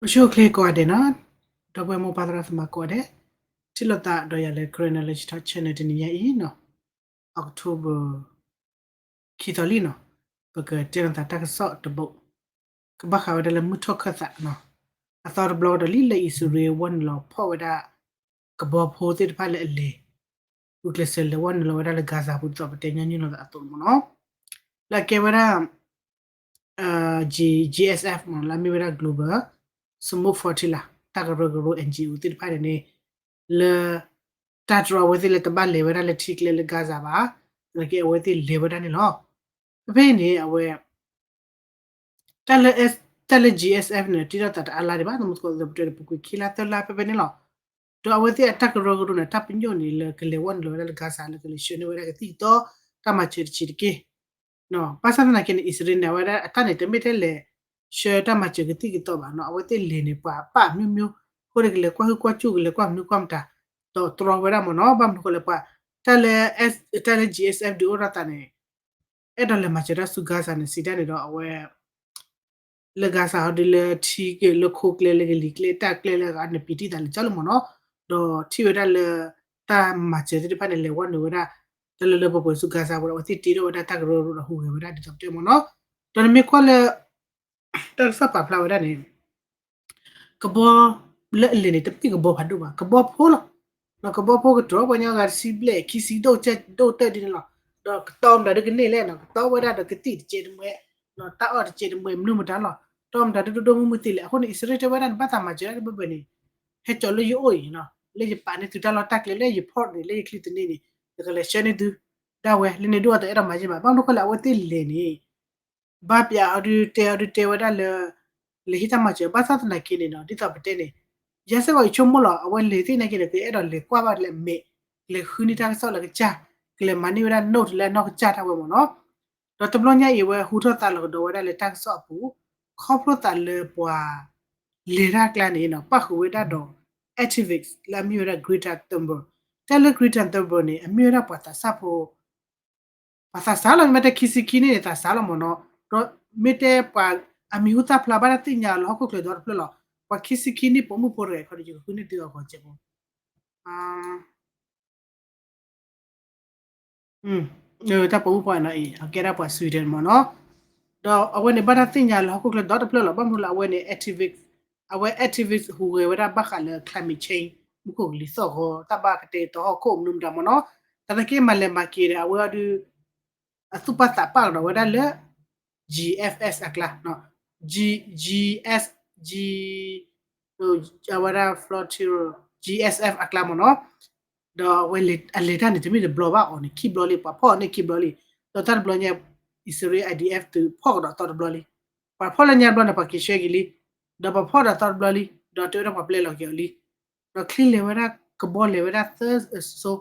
အိၣ်ဆူၣ်အိၣ်ချ့ကိးဂၤဒဲးနီၤ, ဒီပုၢ်ဝဲၢ်မိၢ်ပၢ်သရၣ်သမါကိးဂၤဒဲး, ထံၣ်လိာ်သးဒီးယၤလၢ Karen Knowledge Talk Channel တနံၤညါအံၤနီၤ, October ခံသီလံနီၤ, ပကတဲလိာ်သးတၢ်ကစီၣ်တဘိ, ကဘၣ်ဃးဝဲဒၣ်လၢမုၢ်ထီၣ်ခၢၣ်သးနီၤ, အသီတဘျီကဒီးလံလၢအံၣ်စရ့လးဝဲနုာ်လီၤဖီၣ်ဝဲဒၣ် ကဘီဖိသ့ၣ်တဖၣ်လၢအလဲၤ ဂုာ်ကျဲးစၢးလဲၤဝဲနုာ်လီၤဝဲဒၣ်လၢ Gaza ပူၤဒ်သိးပတဲညီနုၢ်လိာ်သးအသိးမ့ၢ်နီၤ, လၢအကဲဝဲဒၣ် G- GSF မ့ၢ်နီၤ, လၢအမ့ၢ်ဝဲဒၣ် Global Smooth Flotilla တၢ်ကရၢကရိ N G O သ့ၣ်တဖၣ်န့ၣ်န့ၣ် လၢ တၢ်တြီအဝဲသ့ၣ်လၢတဘၣ်လဲၤဝဲဒၣ်လၢထံကျဲလၢ Gaza ဘၣ်, သနာ်က့အဝဲသ့ၣ်လဲၤဝဲဒၣ်န့ၣ်လီၤ. ဖဲဖဲအံၤန့ၣ် အဝဲ တၢ်လၢ တၢ်လၢ G S F န့ၣ် တ့ထီၣ်သးတအါလါဒံးဘၣ်, သမူသကိးသပတဲပူၤကွံာ်ခံလါသၢလါဖဲဖဲန့ၣ်လီၤ. ဒီးအဝဲသ့ၣ်အတၢ်ကရၢကရိန့ၣ် တၢ်ပညိၣ်န့ၣ်လၢကလဲၤဝဲနုာ်လီၤဝဲဒၣ်လၢ Gaza လၢကလဲၤဆှၢန့ၢ်ဝဲဒၣ်ကသံၣ်ကသီ တၢ်မၤစၢၤတဆံးတက့ၢ်. ဘၣ်ဆၣ်သနာ်က့န့ၣ် အံၣ်စရ့လးန့ၣ် အဝဲဒၣ်အတၢ်န့ၣ် တမ့ၢ်ထဲလဲၤဆှၢတၢ်မၤစၢၤကသံၣ်ကသီဘၣ်နီၤ, အဝဲသ့ၣ်လဲၤန့ၣ် ပှၤပာ်မ့ၢ်မ့ၢ် အဃိန့ၣ် ကလဲၤကွၢ်ဟုၣ်ကွၢ်စူၣ် ကလဲၤကွၢ်မနုၤကွၢ်မတၤ ဒီးတြီဝဲဒၣ်မ့ၢ်နီၤ, ဘၣ်မနုၤဃိလဲၣ် ပှၤ တၢ်လၢ တၢ်လၢ G S F ဒုးအိၣ်ထီၣ်သးန့ၣ် အဲၣ်ဒိးလဲၤမၤစၢၤတၢ်ဆူ Gaza န့ၣ် စံးတၢ်န့ၣ်ဒီး အဝဲ လၢ Gaza ဟီဒုးလၢထံက့ၤလၢခိကျဲလၢကလံၤကျဲတၢ်ကျဲလၢအဂၤန့ၣ် ပံၤတံၢ်သးလၢကၠီလၢမ့ၢ်နီၤ, ဒီးထံၣ်ဝဲဒၣ်လၢ တၢ်မၤစၢၤသ့ၣ်တဖၣ်န့ၣ် လဲၤဝဲနုာ်ဝဲဒၣ် တၢ်လၢလၢပှဲၤပှဲၤဆူ Gaza ပူၤဒီး အဝဲသ့ၣ်တ့ထီၣ်ဝဲဒၣ်တၢ်ကရၢကရိဒီးဟူးဂဲၤဝဲဒၣ်ဒ်သိးပတဲမ့ၢ်နီၤ, ဒီးနမ့ၢ်ကွၢ်လၢ တၢ်ကစီၣ်ပာ်ဖျါဝဲဒၣ်န့ၣ် ကဘီလၢအလဲၤန့ၣ် တမ့ၢ်ကဘီဖးဒိၣ်ဘၣ်, ကဘီဖိလီၤ. ကဘီဖိကတြီပှၤညီဂၤတဆံဘျဲၣ် ခံဆံဒိၣ်ကဲဒိၣ်တၢၢ်ဒ်န့ၣ်လီၤ. ဒီးကတီၤမတၤဒုကန့ၢ်လဲၣ်နီၤ, ကတီၤဝဲဒၣ်ဒီးကသံၣ်တစဲးတမှဲ, တၢ်အီၣ်တစဲးတမှဲ မနုၤမတၤလီၤ. တီၤမတၤဒုဒိၣ်ဒိၣ်မုၢ်မုၢ်သ့လဲၣ်. အဃိန့ၣ် အံၣ်စရ့လးတဲဝဲဒၣ်န့ၣ် ဘၣ်သးမၤစၢၤတၢ်တဘၢဘၢန့ၣ် ဟဲကၠီၤလၢယအိၣ်အံၤနီၤ, လၢယပာ်န့ၢ်သုတၢ်လီၢ်တၢ်ကျဲ လၢယ port န့ၣ် လၢယချံသန့န့ၣ် ယကလဲၤဆှၢန့ၢ်သု ဒၣ်ဝဲ လၢန့ၣ်ဒုးအတအဲၣ်ဒိးမၤယံာ်ဘၣ်. ဘၣ်မနုၤဃိလဲၣ် အဝဲသ့ၣ်လဲၤန့ၣ် ဘၣ်ပျးဟီဒုးတဲဟီဒုးတဲဝဲဒၣ်လၢ လဲၤဟ့ၣ်တၢ်မၤစၢၤ ဘၣ်ဆၣ်သနာ်က့န့ၣ်နီၤ ဒ်သိးပတဲန့ၣ် ယဲစ့ၢ်ကီးယဆိကမိၣ်လီၤ အဝဲလဲၤသ့ၣ်နာ်က့ဒီး ကအဲၣ်ဒိးလဲၤကွၢ်ဘၣ်လၢအမဲာ် ကလဲၤဃုန့ၢ်တၢ်ကစီၣ်လၢကစၢ် ကလဲၤမၤန့ၢ်ဝဲဒၣ် note လၢအနီၢ်ကစၢ်တၢ်ဝဲမ့ၢ်နီၤ. ဒီးတဘျီညါအံၤ အဝဲဟူထီၣ်သါလီၤကဒီးဝဲဒၣ်လၢတၢ်ကစီၣ်အပူၤ ခီဖျိသးလၢပှၤ လဲၤတၢ်ကျါန့ၣ်နီၤ ပၣ်ဃုာ်ဝဲဒၣ်ဒီး activist လၢအမ့ၢ်ဝဲဒၣ် Greta Thunberg. တၢ်လၢ Greta Thunberg န့ၣ် အမ့ၢ်ဝဲဒၣ်ပှၤသးစၢ်ဖိ ပှၤသးစၢ်လီၤ မ့ၢ်တဲခံဆံခံန့ၣ်န့ၣ် သးစၢ်လီၤမ့ၢ်နီၤ. ဒီးမ့ၢ်တဲပှၤ အမံၤဟူသၣ်ဖျါဘၣ်တၢ်သ့ၣ်ညါလၢဟီၣ်ခိၣ်ချၢဒီတဖျၢၣ်လီၤ. ပှၤခံဆံခံနံၣ်ပိာ်မုၣ်ဖိတဂၤခီဒီး ယကဃုန့ၢ်သုအဂီၤစဲးဖိ တၢ်ပိာ်မုၣ်ဖိန့ၣ်နီၤအံၤ အကဲဒၣ်ပှၤ Sweden မ့ၢ်နီၤ. ဒီးအဝဲန့ၣ်ဘၣ်တၢ်သ့ၣ်ညါလၢဟီၣ်ခိၣ်ချၢဒီတဖျၢၣ်လီၤ. ဘၣ်မနုၤလၢအဝဲန့ၣ် activist အဝဲ activist ဟူးဂဲၤဝဲဒၣ်ဘၣ်ဃးလၢ climate change မူခိၣ်ကလံၤသီၣ်ဂီၤ တၢ်ဘၣ်ကတဲာ်ကတီၤဟီၣ်ခိၣ်မနုၤမတၤမ့ၢ်နီၤ. တၢ်သနာ်က့မၤလဲၤမၤက့ၤဒီး အဝဲအီၤဒုး အသူၣ်ပာ်သးပာ်ကဒီးဝဲဒၣ်လၢ G F S အကျါ G G S G အဝဲဒၣ် Flotilla G S F အကျါမ့ၢ်နီၤ. ဒီးအဝဲအလဲၤတၢ်န့ၣ် တမ့ၢ်တဘျီဘၣ်အီၤန့ၣ် ခံဘျီလံ ပှၤဖီၣ်အီၤန့ၣ်ခံဘျီလံ. ဒီးတၢ်တဘျီညါ အံၣ်စရ့လး I D F သုးဖီၣ်ကဒီးသီတဘျီလံ. ပှၤဖီၣ်လၢညါတဘျီန့ၣ် ပှၤက့ၤဆှၢက့ၤလံ. ဒီးပှၤဖီၣ်ဒီးသီတဘျီလံ ဒီးတဲဝဲဒၣ်ပှၤပျဲလီၤက့ၤအီၤလံ. ဒီးချံလဲၤဝဲဒၣ် ကဘီလဲၤဝဲဒၣ်သၢ အစိ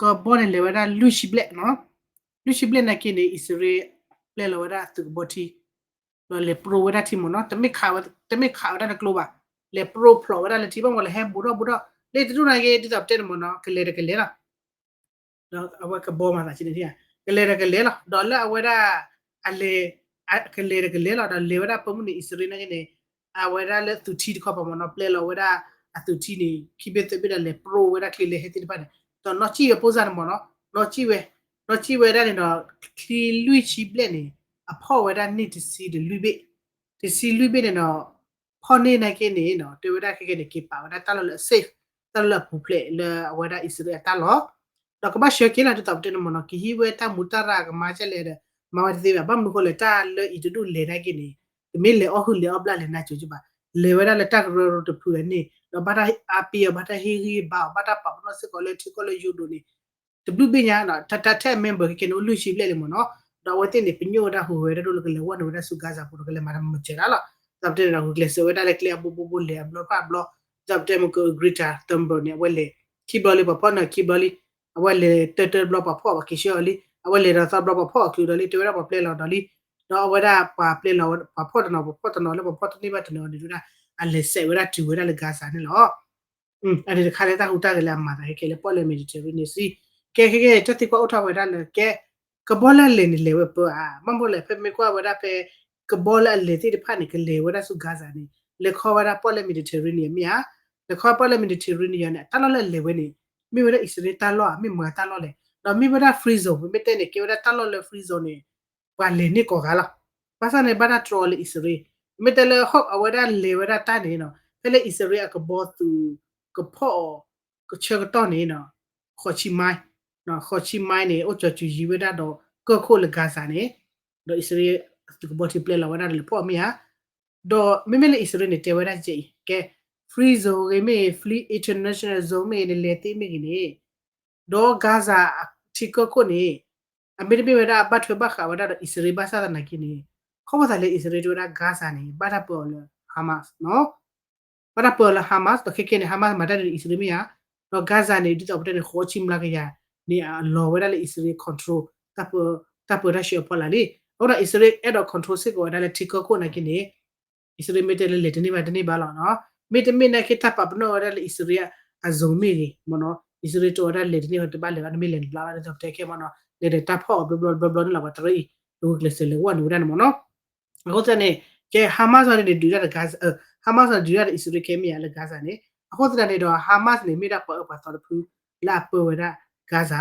ကဘီန့ၣ်လဲၤဝဲဒၣ်လွံၢ်ဆံဘျဲၣ်နီၤ. လွံၢ်ဆံဘျဲၣ်နာ်က့န့ၣ် အံၣ်စရ့လးပျဲလီၤဝဲဒၣ်အသုးကဘီထံ ဒီးလဲၤပရိဝဲဒၣ်ထံမ့ၢ်နီၤ. တမ့ၢ်ခးဝဲ တမ့ၢ်ခးဝဲဒၣ်တကျိဘၣ်. လဲၤပရိဖျိးဝဲဒၣ်လၢထံ ဘၣ်မနုၤလဲၣ် ဟဲဘူးထီၣ်ဘူးထီၣ် လၢတဒူၣ်နာ်က့ ဒ်သိးပတဲန့ၣ်မ့ၢ်နီၤ ကလဲၤဒီးကလဲၤလီၤ. ဒီးအဝဲကဘီမၤသးဆံးန့ၣ် ကလဲၤဒီးကလဲၤလီၤ. ဒီးလၢအဝဲဒၣ် အလဲၤ ကလဲၤဒီးကလဲၤလီၤ ဒီးလဲၤဝဲဒၣ်ပိာ်မုၣ်န့ၣ် အံၣ်စရ့လးနာ်က့န့ၣ် အဝဲဒၣ်လၢသုးထံတခီပၤမ့ၢ်နီၤ ပျဲလီၤဝဲဒၣ်အသုးထံန့ၣ် ခံဘ့ၣ်သၢဘ့ၣ်ဒီးလဲၤပရိဝဲဒၣ်ချံလဲၤဟဲသ့ၣ်တဖၣ်န့ၣ် ဒီးနီၢ်ကံၣ်ဝဲဖိစၢ်န့ၣ်မ့ၢ်နီၤ နီၢ်ကံၣ်ဝဲ နီၢ်ကံၣ်ဝဲဒၣ်န့ၣ်ဒီး ချံလွံၢ်ဆံဘျဲၣ်န့ၣ် အဖီၣ်ဝဲဒၣ်န့ၢ်တဆံဒီးလွံၢ်ဘ့ၣ် တဆံလွံၢ်ဘ့ၣ်န့ၣ်ဒီး ဖီၣ်န့ၢ်နာ်က့န့ၣ်နီၤ တဲဝဲဒၣ်ခဲကဲန့ၣ် က့ၤပာ်ဝဲဒၣ်တၢ်လီၢ်လၢအ safe တၢ်လီၢ်လၢအပူၤဖျဲးလၢအဝဲဒၣ်အံၣ်စရ့လးအတၢ်လီၢ် ဒီးကဘၣ်ဆှၢက့ၤလီၤ ဒ်သိးပတဲန့ၣ်မ့ၢ်နီၤ ကဟံးဝဲတၢ်မူတၢ်ရၢ်ကမၤကလဲၣ်ဒီး မၤဝဲတသ့ဘၣ် ဘၣ်မနုၤဃိလဲၣ် တၢ်လၢအံၤတဒူၣ်လဲၤနာ်က့န့ၣ် တမ့ၢ်လဲၤအီၣ်ဟုၣ်လဲၤအီၣ်ဘျၣ်လဲၤနါစိၤကဘၣ် လဲၤဝဲဒၣ်လၢတၢ်ကရၢကရိတဖုအန့ၣ် ဒီးဘၣ်တၢ်အါပ့ၤအီၤ ဘၣ်တၢ်ဟ့ၣ်ဂံၢ်ဘါအီၤ ဘၣ်တၢ်ပာ်ပနီၣ်စ့ၢ်ကီးလၢထံကီၢ်လၢယိၤဒိၣ်န့ၣ် တဘျုးဘ့ၣ်ညါ တၢ်ထဲအ member ခဲကဲန့ၣ် အိၣ်လွံၢ်ဆံဘျဲၣ်လံမ့ၢ်နီၤ ဒီးအဝဲသ့ၣ်န့ၣ် ပညိၣ်ဝဲဒၣ်ဟူးဂဲၤဝဲဒၣ်ဒိၣ်လၢကလဲၤဝဲနုာ်ဝဲဒၣ်ဆူ Gaza ပူၤဒီးကလဲၤမၤတၢ်မၤစၢၤတၢ်လီၤ သးပတဲန့ၣ်ဒီး ဂုာ်ကျဲးစၢးဝဲဒၣ်လၢကျဲအဘိဘိဘိလဲၤအဘျီဖးအဘျီ သးပတဲမ့ၢ်က Greta Thunberg န့ၣ် အဝဲလဲၤခံဘျီလံ ပှၤဖီၣ်န့ၢ်ခံဘျီလံ အဝဲလဲၤတၢတၢတဘျီပှၤဖီၣ်ပှၤက့ၤဆှၢအီၤလံ အဝဲလဲၤဒီးသီတဘျီပှၤဖီၣ်အီၤချုးဒီးလံ တဲဝဲဒၣ်ပှၤပျဲလီၤဒီးလံ ဒီးအဝဲဒၣ်ပှၤပျဲလီၤပှၤဖီၣ်တနီၤ ပှၤဖီၣ်တနီၤလၢပှၤဖီၣ်တန့ၢ်ဘၣ်တနီၤန့ၣ်ဝဲဒၣ် အလဲၤစဲးဝဲဒၣ်တုၤဝဲဒၣ်လၢ Gaza န့ၣ်လီၤ အန့ၣ်တခါလၢတၢ်ဟူးတၢ်ဂဲၤလၢအမၤသးခဲကဲလၢပီၣ်လဲၣ် Mediterranean Sea ကဲခဲကဲတၢ်သံကွၢ်အိၣ်ထီၣ်ဝဲဒၣ်လၢကဲ ကဘီလၢအလဲၤန့ၣ်လဲၤဝဲပၢဧါ ဘၣ်မနုၤလဲၣ် ဖဲမ့ၢ်ကွၢ်ဝဲဒၣ်ဖဲ ကဘီလၢအလဲၤသ့ၣ်တဖၣ်န့ၣ် ကလဲၤဝဲဒၣ်ဆူ Gaza န့ၣ် လဲၤခီဝဲဒၣ်ပီၣ်လဲၣ် Mediterranean မ့ၢ်ဧါ, လဲၤခီပီၣ်လဲၣ် Mediterranean န့ၣ် တၢ်လီၢ်လၢအလဲၤဝဲန့ၣ် မ့ၢ်ဝဲဒၣ်အံၣ်စရ့လးတၢ်လီၢ်ဧါ မ့ၢ်မတၤတၢ်လီၢ်လဲၣ်, ဒီးမ့ၢ်ဝဲဒၣ် free zone ပမ့ၢ်တဲန့ၣ် ကဲဝဲဒၣ်တၢ်လီၢ်လၢ free zone န့ၣ် ပှၤလဲၤန့ၢ်ကိးဂၤလီၤ. ဘၣ်ဆၣ်န့ၣ် ဘၣ်တၢ်တြီအီၤလၢအံၣ်စရ့လး, မ့ၢ်တဲလၢ ဟီၣ် အဝဲဒၣ်လဲၤဝဲဒၣ်တၢ်န့ၣ်နီၤ ဖဲလၢအံၣ်စရ့လးအကဘီသူးကဖီၣ်အီၤ ကဆၢကတီၢ်န့ၣ်နီၤ ဃိးဆံ mile, ဃိးဆံ mile န့ၣ် အိၣ်ကၠီၤစူၤယံၤဝဲဒၣ်ဒီးကၢၢ်ခိၣ်လၢ Gaza န့ၣ်, ဒီးအံၣ်စရ့လးသုးကဘီထံပျဲလီၤဝဲဒၣ်ဒီးလဲၤဖီၣ်အီၤမ့ၢ်ဧါ. ဒီးမ့မ့ၢ်လၢအံၣ်စရ့လးန့ၣ် တဲဝဲဒၣ်ကဲအံၤ ကဲ free zone ဂ့ၤမ့ၢ်ဂ့ၤ free international zone မ့ၢ်ဂ့ၤန့ၣ် လဲၤသ့မ့ၢ်ဂ့ၤန့ၣ် ဒီး Gaza ထံကၢၢ်ခိၣ်န့ၣ် အမ့တမ့ၢ်ဝဲဒၣ်ဘၣ်ထွဲဘၣ်ဃးဝဲဒၣ်ဒီးအံၣ်စရ့လး ဘၣ်ဆၣ်သနာ်က့န့ၣ် ခီဖျိသးလၢအံၣ်စရ့လးတဲဝဲဒၣ် Gaza န့ၣ် ဘၣ်တၢ်ပၢအီၤလၢ Hamas နီၤ, ဘၣ်တၢ်ပၢအီၤလၢ Hamas ဒီးခဲကဲန့ၣ် Hamas မၤတၢ်ဒ်အံၣ်စရ့လးမ့ၢ်ဧါ, ဒီး Gaza န့ၣ် ဒ်သိးပတဲန့ၣ် ဃိးဆံမျးကယၤန့ၣ် အလီၤဝဲဒၣ်လၢအံၣ်စရ့လး control တၢ်ပၢတၢ်ဆှၢအဖီလာ်လံ. အဃိဒီးအံၣ်စရ့လးအဲၣ်ဒိး control စ့ၢ်ကီးဝဲဒၣ်လၢထံကၢၢ်ခိၣ်နာ်က့န့ၣ် အံၣ်စရ့လးမ့ၢ်တဲလၢလဲၤတန့ၢ်ဘၣ်တန့ၢ်ဘၣ်လီၤနီၤ, မ့တမ့ၢ်နာ်က့တၢ်ပာ်ပနီၣ်ဝဲဒၣ်လၢအံၣ်စရ့လးအ zone မ့ၢ်ဂ့ၤမ့ၢ်နီၤ, အံၣ်စရ့လးတဲဝဲဒၣ်လဲၤတန့ၢ်ဘၣ်တဘၣ်လဲၤဘၣ် တမ့ၢ်လဲၤနဘျါဘၣ်ဒ်သိးပတဲခဲမ့ၢ်နီၤ, လဲၤဒီးတၢ်ဖီၣ်အီၤဘျီဘျီဘျီဘျီန့ၣ်လီၤ ပှၤတရၢအံၤ ဂုာ်ကျဲးစၢးလဲၤဝဲနုာ်ဝဲဒၣ်န့ၣ်မ့ၢ်နီၤ. အဃိသတးန့ၣ် ကဲ Hamas န့ၣ်ဒုးတၢ်ဒီး Hamas န့ၣ်ဒုးတၢ်ဒီးအံၣ်စရ့လးခဲမ့ၢ်ဧါလၢ Gaza န့ၣ်, အဃိသတးန့ၣ်ဒီး Hamas န့ၣ် မ့ၢ်ဒၣ်ပှၤအၢပှၤသီတဖု လၢအပၢဝဲဒၣ် Gaza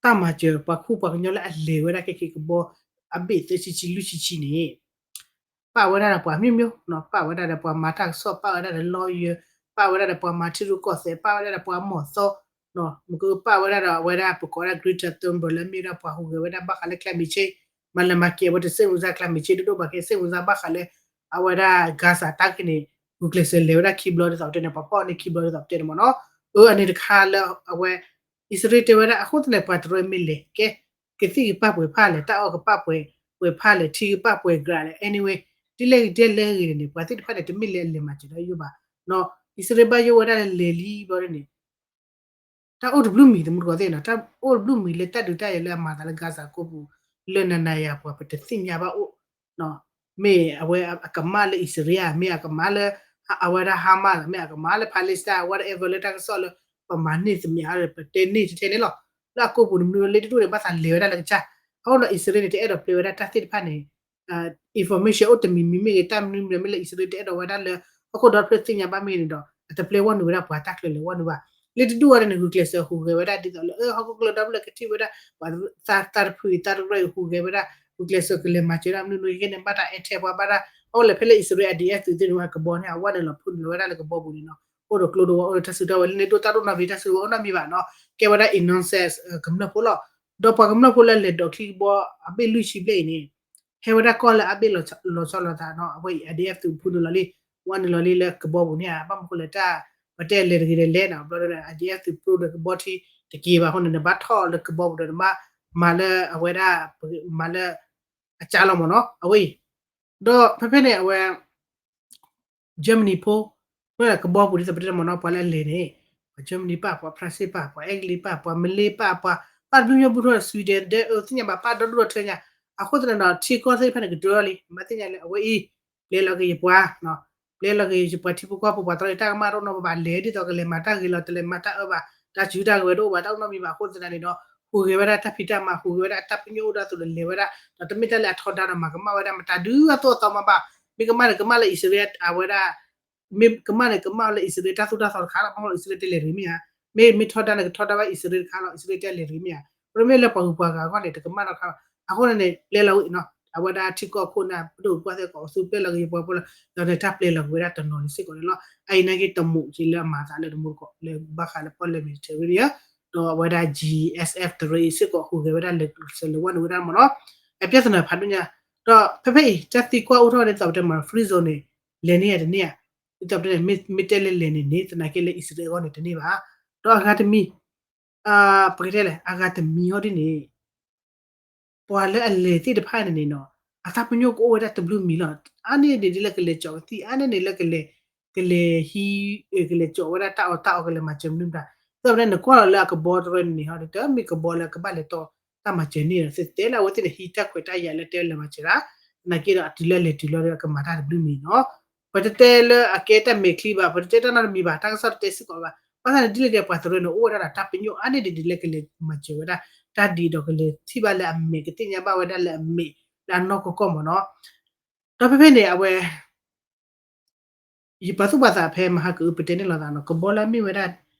တၢ်မၤစၢၤပှၤခူပှၤကညီလၢအလဲၤဝဲဒၣ်ခဲက့ၤကဘီ အဘ့ၣ်သၢဆံဆံလွံၢ်ဆံဆံန့ၣ် ပာ်ဝဲဒၣ်ဒီးပှၤမ့ၢ်မ့ၢ်နီၤ, ပာ်ဝဲဒၣ်ဒီးပှၤမၤတၢ်ကစီၣ်, ပာ်ဝဲဒၣ်ဒီး lawyer, ပာ်ဝဲဒၣ်ဒီးပှၤမၤထံရူၢ်ကီၢ်သဲး, ပာ်ဝဲဒၣ်ဒီးပှၤမီၢ်သီ, မ့ၢ်ကပာ်ဝဲဒၣ်ဒီးအဝဲဒၣ်ပကိးဝဲဒၣ် Greta Thunberg လၢမ့ၢ်ဝဲဒၣ်ပှၤဟူးဂဲၤဝဲဒၣ်ဘၣ်ဃးလၢ climate change, မၤလၢမၤကဲဝဲတစ့ၣ်မုၢ်စၢ် climate change ဒိၣ်ဒိၣ်ဘၣ်ကဲစ့ၣ်မုၢ်စၢ်ဘၣ်ဃးလၢ အဝဲဒၣ် Gaza တၢ်ဂ့ၢ်န့ၣ် ဂုာ်ကျဲးစၢးလဲၤဝဲဒၣ်ခံဘျီဒ်သိးပတဲန့ၣ် ပှၤဖီၣ်န့ၢ်ခံဘျီဒ်သိးပတဲန့ၣ်မ့ၢ်နီၤ. အၢ အန့ၣ်တခါလၢအဝဲ အံၣ်စရ့လးတဲဝဲဒၣ် အဃိသတးန့ၣ် ပှၤတရၢမ့ၢ်လဲၤကဲ ကသံၣ်ကပာ်ပှဲၤဖးလဲၣ်, တၢ်အီၣ်ကပာ်ပှဲၤ ပှဲၤဖးလဲၣ်, ထံကပာ်ပှဲၤဂၤလဲၣ်, anyway ဒ်လဲၣ်ဂ့ၤဒ်လဲၣ်ဂ့ၤန့ၣ် ပှၤသ့ၣ်တဖၣ်န့ၣ် တမ့ၢ်လၢအလဲၤမၤစၢၤတၢ်ယိၣ်ဘၣ်နီၤ. အံၣ်စရ့လးဘၣ်ယိၣ်ဝဲဒၣ်လၢလဲၤလံဘျီန့ၣ် တၢ်အိၣ်တဘျုးမံၤ သမူတကိးသ့ၣ်နီၤ, တၢ်အိၣ်တဘျုးမံၤလၢတၢ်ဒုးတၢ်ယၤလၢအမၤသးလၢ Gaza ကီၢ်ပူၤ လၢနၤနၤယၤပှၤပတသ့ၣ်ညါဘၣ်အိၣ်, မ့ၢ်အဝဲအကမၣ်လၢအံၣ်စရ့လးဧါ, မ့ၢ်အကမၣ်လၢ အဝဲဒၣ် Hamas မ့ၢ်အကမၣ်လၢ Palestine whatever လၢတၢ်ကစီၣ်လၢ ပမၤန့ၢ်သမံးအါဒီး ပတဲန့ၢ်ထဲထဲန့ၣ်လီၤ. လၢအကီၢ်ပူၤန့ၣ် မနုၤလၢလ့တဒူၣ်န့ၣ် ဘၣ်သးလဲၤဝဲဒၣ်လၢကစၢ်, အဃိဒီးအံၣ်စရ့လးန့ၣ် တအဲၣ်ဒိးပျဲဝဲဒၣ်တၢ်သ့ၣ်တဖၣ်န့ၣ် information အိၣ်တမံၤမံၤမ့ၢ်ဂ့ၤ တၢ်မနုၤမနုၤမ့ၢ်လၢ အံၣ်စရ့လးတအဲၣ်ဒိးဝဲဒၣ်လၢ ဟီၣ်ခိၣ်ဒီဖျၢၣ်သ့ၣ်ညါဘၣ်မ့ၢ်န့ၣ်ဒီး အတပျဲဝဲနုာ်ဝဲဒၣ်ပှၤတၢ်ချၢလဲၤဝဲနုာ်ဘၣ်. လ့တဒူၣ်အံၤန့ၣ် ဂုာ်ကျဲးစၢးဟူးဂဲၤဝဲဒၣ်ဒ်သိးလၢ ဟီၣ်ခိၣ်ချၢဒီဖျၢၣ်ကထံၣ်ဝဲဒၣ် ပှၤသးတဖုအံၤ သးတရၢအံၤဟူးဂဲၤဝဲဒၣ် ဂုာ်ကျဲးစၢးကလဲၤမၤစၢၤဒၣ်မနုၤနုၤ ယကဲန့ၣ် ဘၣ်တၢ်အဲၣ်ထဲပှၤဘၣ်ဒၣ် အအိၣ်လၢဖဲလၢအံၣ်စရ့လး အဒံးအဲၣ်သုးသ့ၣ်န့ၣ် အကဘီန့ၣ် အဝဲန့ၣ်လီၤဖုန့ၣ်လီၤဝဲဒၣ်လၢကဘီပူၤန့ၣ်နီၤ အိၣ်ဒီးကျိဒီးဝဲ အိၣ်ဒီးတၢ်စုတၢ်ဝဲၤ လၢန့ၣ်ဒိၣ်တၢ်ဒိၣ်နီတမံၤ တၢ်စုတၢ်ဝဲၤအိၣ်နီတမံၤဘၣ်နီၤ ကဲဝဲဒၣ် innocent ကမျၢၢ်ဖိလီၤ. ဒီးပှၤကမျၢၢ်ဖိလၢလဲၤဒိးချံကဘီ အဘ့ၣ်လွံၢ်ဆံဘျဲၣ်အံၤန့ၣ် ဟဲဝဲဒၣ်ကီၢ်လၢအဘ့ၣ်လီၤဆီလီၤသးနီၤ အဝဲအံၤ အဒံးအဲၣ်သုးဖုန့ၣ်လီၤလံ ဝဲန့ၣ်လီၤလံလၢကဘီပူၤန့ၣ်ဧါ ဘၣ်မနုၤဃိလဲၣ်တၢ် ပတဲလဲၤတဂ့ၤဒီးလဲၤနီၤ ဘျီဒီး အဒံးအဲၣ်သုးဖုဒီးကဘီထံတက့ၤဘၣ်အဃိန့ၣ် နဘၣ်ထီၣ်လၢကဘီပူၤဒီးနဘၣ်မၤလၢအဝဲဒၣ် မၤလၢ အကၢ်လီၤမ့ၢ်နီၤ အဝဲအံၤ ဒီးဖဲဖဲန့ၣ်အဝဲ Germany ဖိ မ့ၢ်ကဘီပူၤဒ်သိးပတဲမ့ၢ်နီၤ ပှၤလၢအလဲၤန့ၣ် ပှၤ Germany ပၢ် ပှၤ France ပၢ် ပှၤ Italy ပၢ် ပှၤ Malay ပၢ် ပှၤ ပၢ်တဘျုးညါဘူးထီၣ် Sweden ဒဲးအၢ သ့ၣ်ညါဘၣ် ပၢ်ဒီဒူၣ်ဒီထၢညါ အဃိသတးဒီး ထံကီၢ်သ့ၣ်တဖၣ်န့ၣ် ကတြၢလံ မ့ၢ်သ့ၣ်ညါလၢအဝဲအံၤ ပျဲလီၤက့ၤယပှၤ ပျဲလီၤက့ၤယပှၤထံဖိကီၢ်ဖိ ပှၤတရၢအံၤ တၢ်ကမၣ်တအိၣ်နီတမံၤဘၣ် လဲၤဒ်သိးကလဲၤမၤတၢ်ဂ့ၤလီၤ တလဲၤမၤတၢ်အၢဘၣ် တၢ်စုတၢ်ကဝဲၤတအိၣ်ဘၣ် တၢ်အိၣ်နီတမံၤဘၣ် အဃိသတးန့ၣ်ဒီး ဟူးဂဲၤဝဲဒၣ်တၢ်ဖံးတၢ်မၤ ဟူးဂဲၤဝဲဒၣ်အတၢ်ပညိၣ်အိၣ်ဒၣ်အသိးဒီးလဲၤဝဲဒၣ် ဒီးတမ့ၢ်တၢ်လၢအထီဒါဒီးမၤကမၣ်ဝဲဒၣ် မတၤဒုးအသိးအသီမးဘၣ် မ့ၢ်ကမၣ်န့ၣ် ကမၣ်လၢအံၣ်စရ့လးအဝဲဒၣ် မ့ၢ်ကမၣ်န့ၣ် ကမၣ်လၢအံၣ်စရ့လးတၢ်သိၣ်တၢ်သီတခါလီၤ ဘၣ်မနုၤအံၣ်စရ့လးတဲလဲၤတဂ့ၤမ့ၢ်ဧါ မ့ၢ်မ့ၢ်ထီဒါန့ၣ် ကထီဒါဘၣ်အံၣ်စရ့လးတခါလီၤ အံၣ်စရ့လးတဲလဲၤတဂ့ၤမ့ၢ်ဧါ ပမ့ၢ်လၢပှၤဂုၤပှၤဂၤအဂီၢ်န့ၣ် တကမၣ်နီတခါလီၤ အဃိန့ၣ်န့ၣ် ပျဲလီၤဝဲအံၤနီၤ အဝဲဒၣ်ထံကီၢ်ခိၣ်နၢ် ပဒိၣ်ပှၢ်သ့ၣ်ကီးအသူပျဲလီၤက့ၤယပှၤဖိလီၤ ဒီးန့ၣ်တၢ်ပျဲလီၤက့ၤဝဲဒၣ်တနီၤန့ၣ်စ့ၢ်ကီးန့ၣ်လီၤ အအံၤနာ်က့တမူးက့ၤလၢအမၤသးလၢတမူတကိးလၢဘၣ်ဃးလၢပီၣ်လဲၣ် Mediterranean ဒီးအဝဲဒၣ် G S F တရၢအံၤစ့ၢ်ကီးဟူးဂဲၤဝဲဒၣ်လဲၤကျဲးစၢးလဲၤဝဲနုာ်ဝဲဒၣ်မ့ၢ်နီၤ အပြဿနာဖးဒိၣ်ညါ ဒီးဖဲဖဲအံၤ တၢ်သံကွၢ်အိၣ်ထီၣ်ဒ်သိးပတဲမ့ၢ် free zone န့ၣ် လဲၤန့ၢ်ဧါတန့ၢ်ဧါ ဒ်သိးပတဲန့ၣ် မ့ၢ်တဲလၢလဲၤန့ၣ်န့ၣ် သနာ်က့လၢအံၣ်စရ့လးအဂီၢ်န့ၣ်တန့ၢ်ဘၣ် ဒီးအဂၤတမံၤ ပကတဲလဲၣ် အဂၤတမံၤဟီဒ်န့ၣ် ပှၤလၢအလဲၤသ့ၣ်တဖၣ်န့ၣ်န့ၣ်နီၤ အတၢ်ပညိၣ်ကအိၣ်ဝဲဒၣ်တဘျုးမံၤလီၤ အါန့ၢ်ဒံးဒ်လၢကလဲၤကၠီးကသံၣ် အါန့ၢ်န့ၣ်လၢကလဲၤ ကလဲၤဟံး ကလဲၤကၠီးဝဲဒၣ်တၢ်အီၣ်တၢ်အီကလဲၤမၤစၢၤမနုၤမတၤ ဒ်သိးပတဲန့ၣ် နကွၢ်လီၤလၢအကဘီတရၢန့ၣ်န့ၣ်ဟီဒ်တမ့ၢ်ကဘီလၢကဘၣ်လဲၤတီ တၢ်မၤစၢၤန့ၣ်ဒီး သတဲလၢအဝဲသ့ၣ်န့ၣ် ဟံးတၢ်ခွဲးတၢ်ယာ်လၢတဲလဲၤမၤစၢၤဒၣ် သနာ်က့ဒီးအတုၤလၢအလဲၤတုၤလီၤဒီးကမၤတၢ်တဘျုးမံၤနီၤ ပတတဲလၢအကဲတၢ်မဲာ်ချံဘၣ် ပတတဲတၢ်နီတမံၤဘၣ် တၢ်ကစီၣ်တတဲစ့ၢ်ကီးဘၣ် ဘၣ်ဆၣ်န့ၣ် ဒ်လဲၣ်ဒီးပှၤတရၢန့ၣ် အိၣ်ဝဲဒၣ်ဒီးတၢ်ပညိၣ်အါန့ၢ်ဒံးဒ်လၢကလဲၤမၤစၢၤဝဲဒၣ် တၢ်ဒ်ဒီးကလဲၤထံၣ်ဘၣ်လၢအမဲာ် ကသ့ၣ်ညါဘၣ်ဝဲဒၣ်လၢအမဲာ် လၢအနီၢ်ကီၢ်ကီၢ်မ့ၢ်နီၤ ဒီးဖဲဖဲန့ၣ် အဝဲ ယပာ်သူၣ်ပာ်သးဖဲမဟါကအုပတဲန့ၣ်လိာ်သးနီၤ ကဘီလၢအမ့ၢ်ဝဲဒၣ်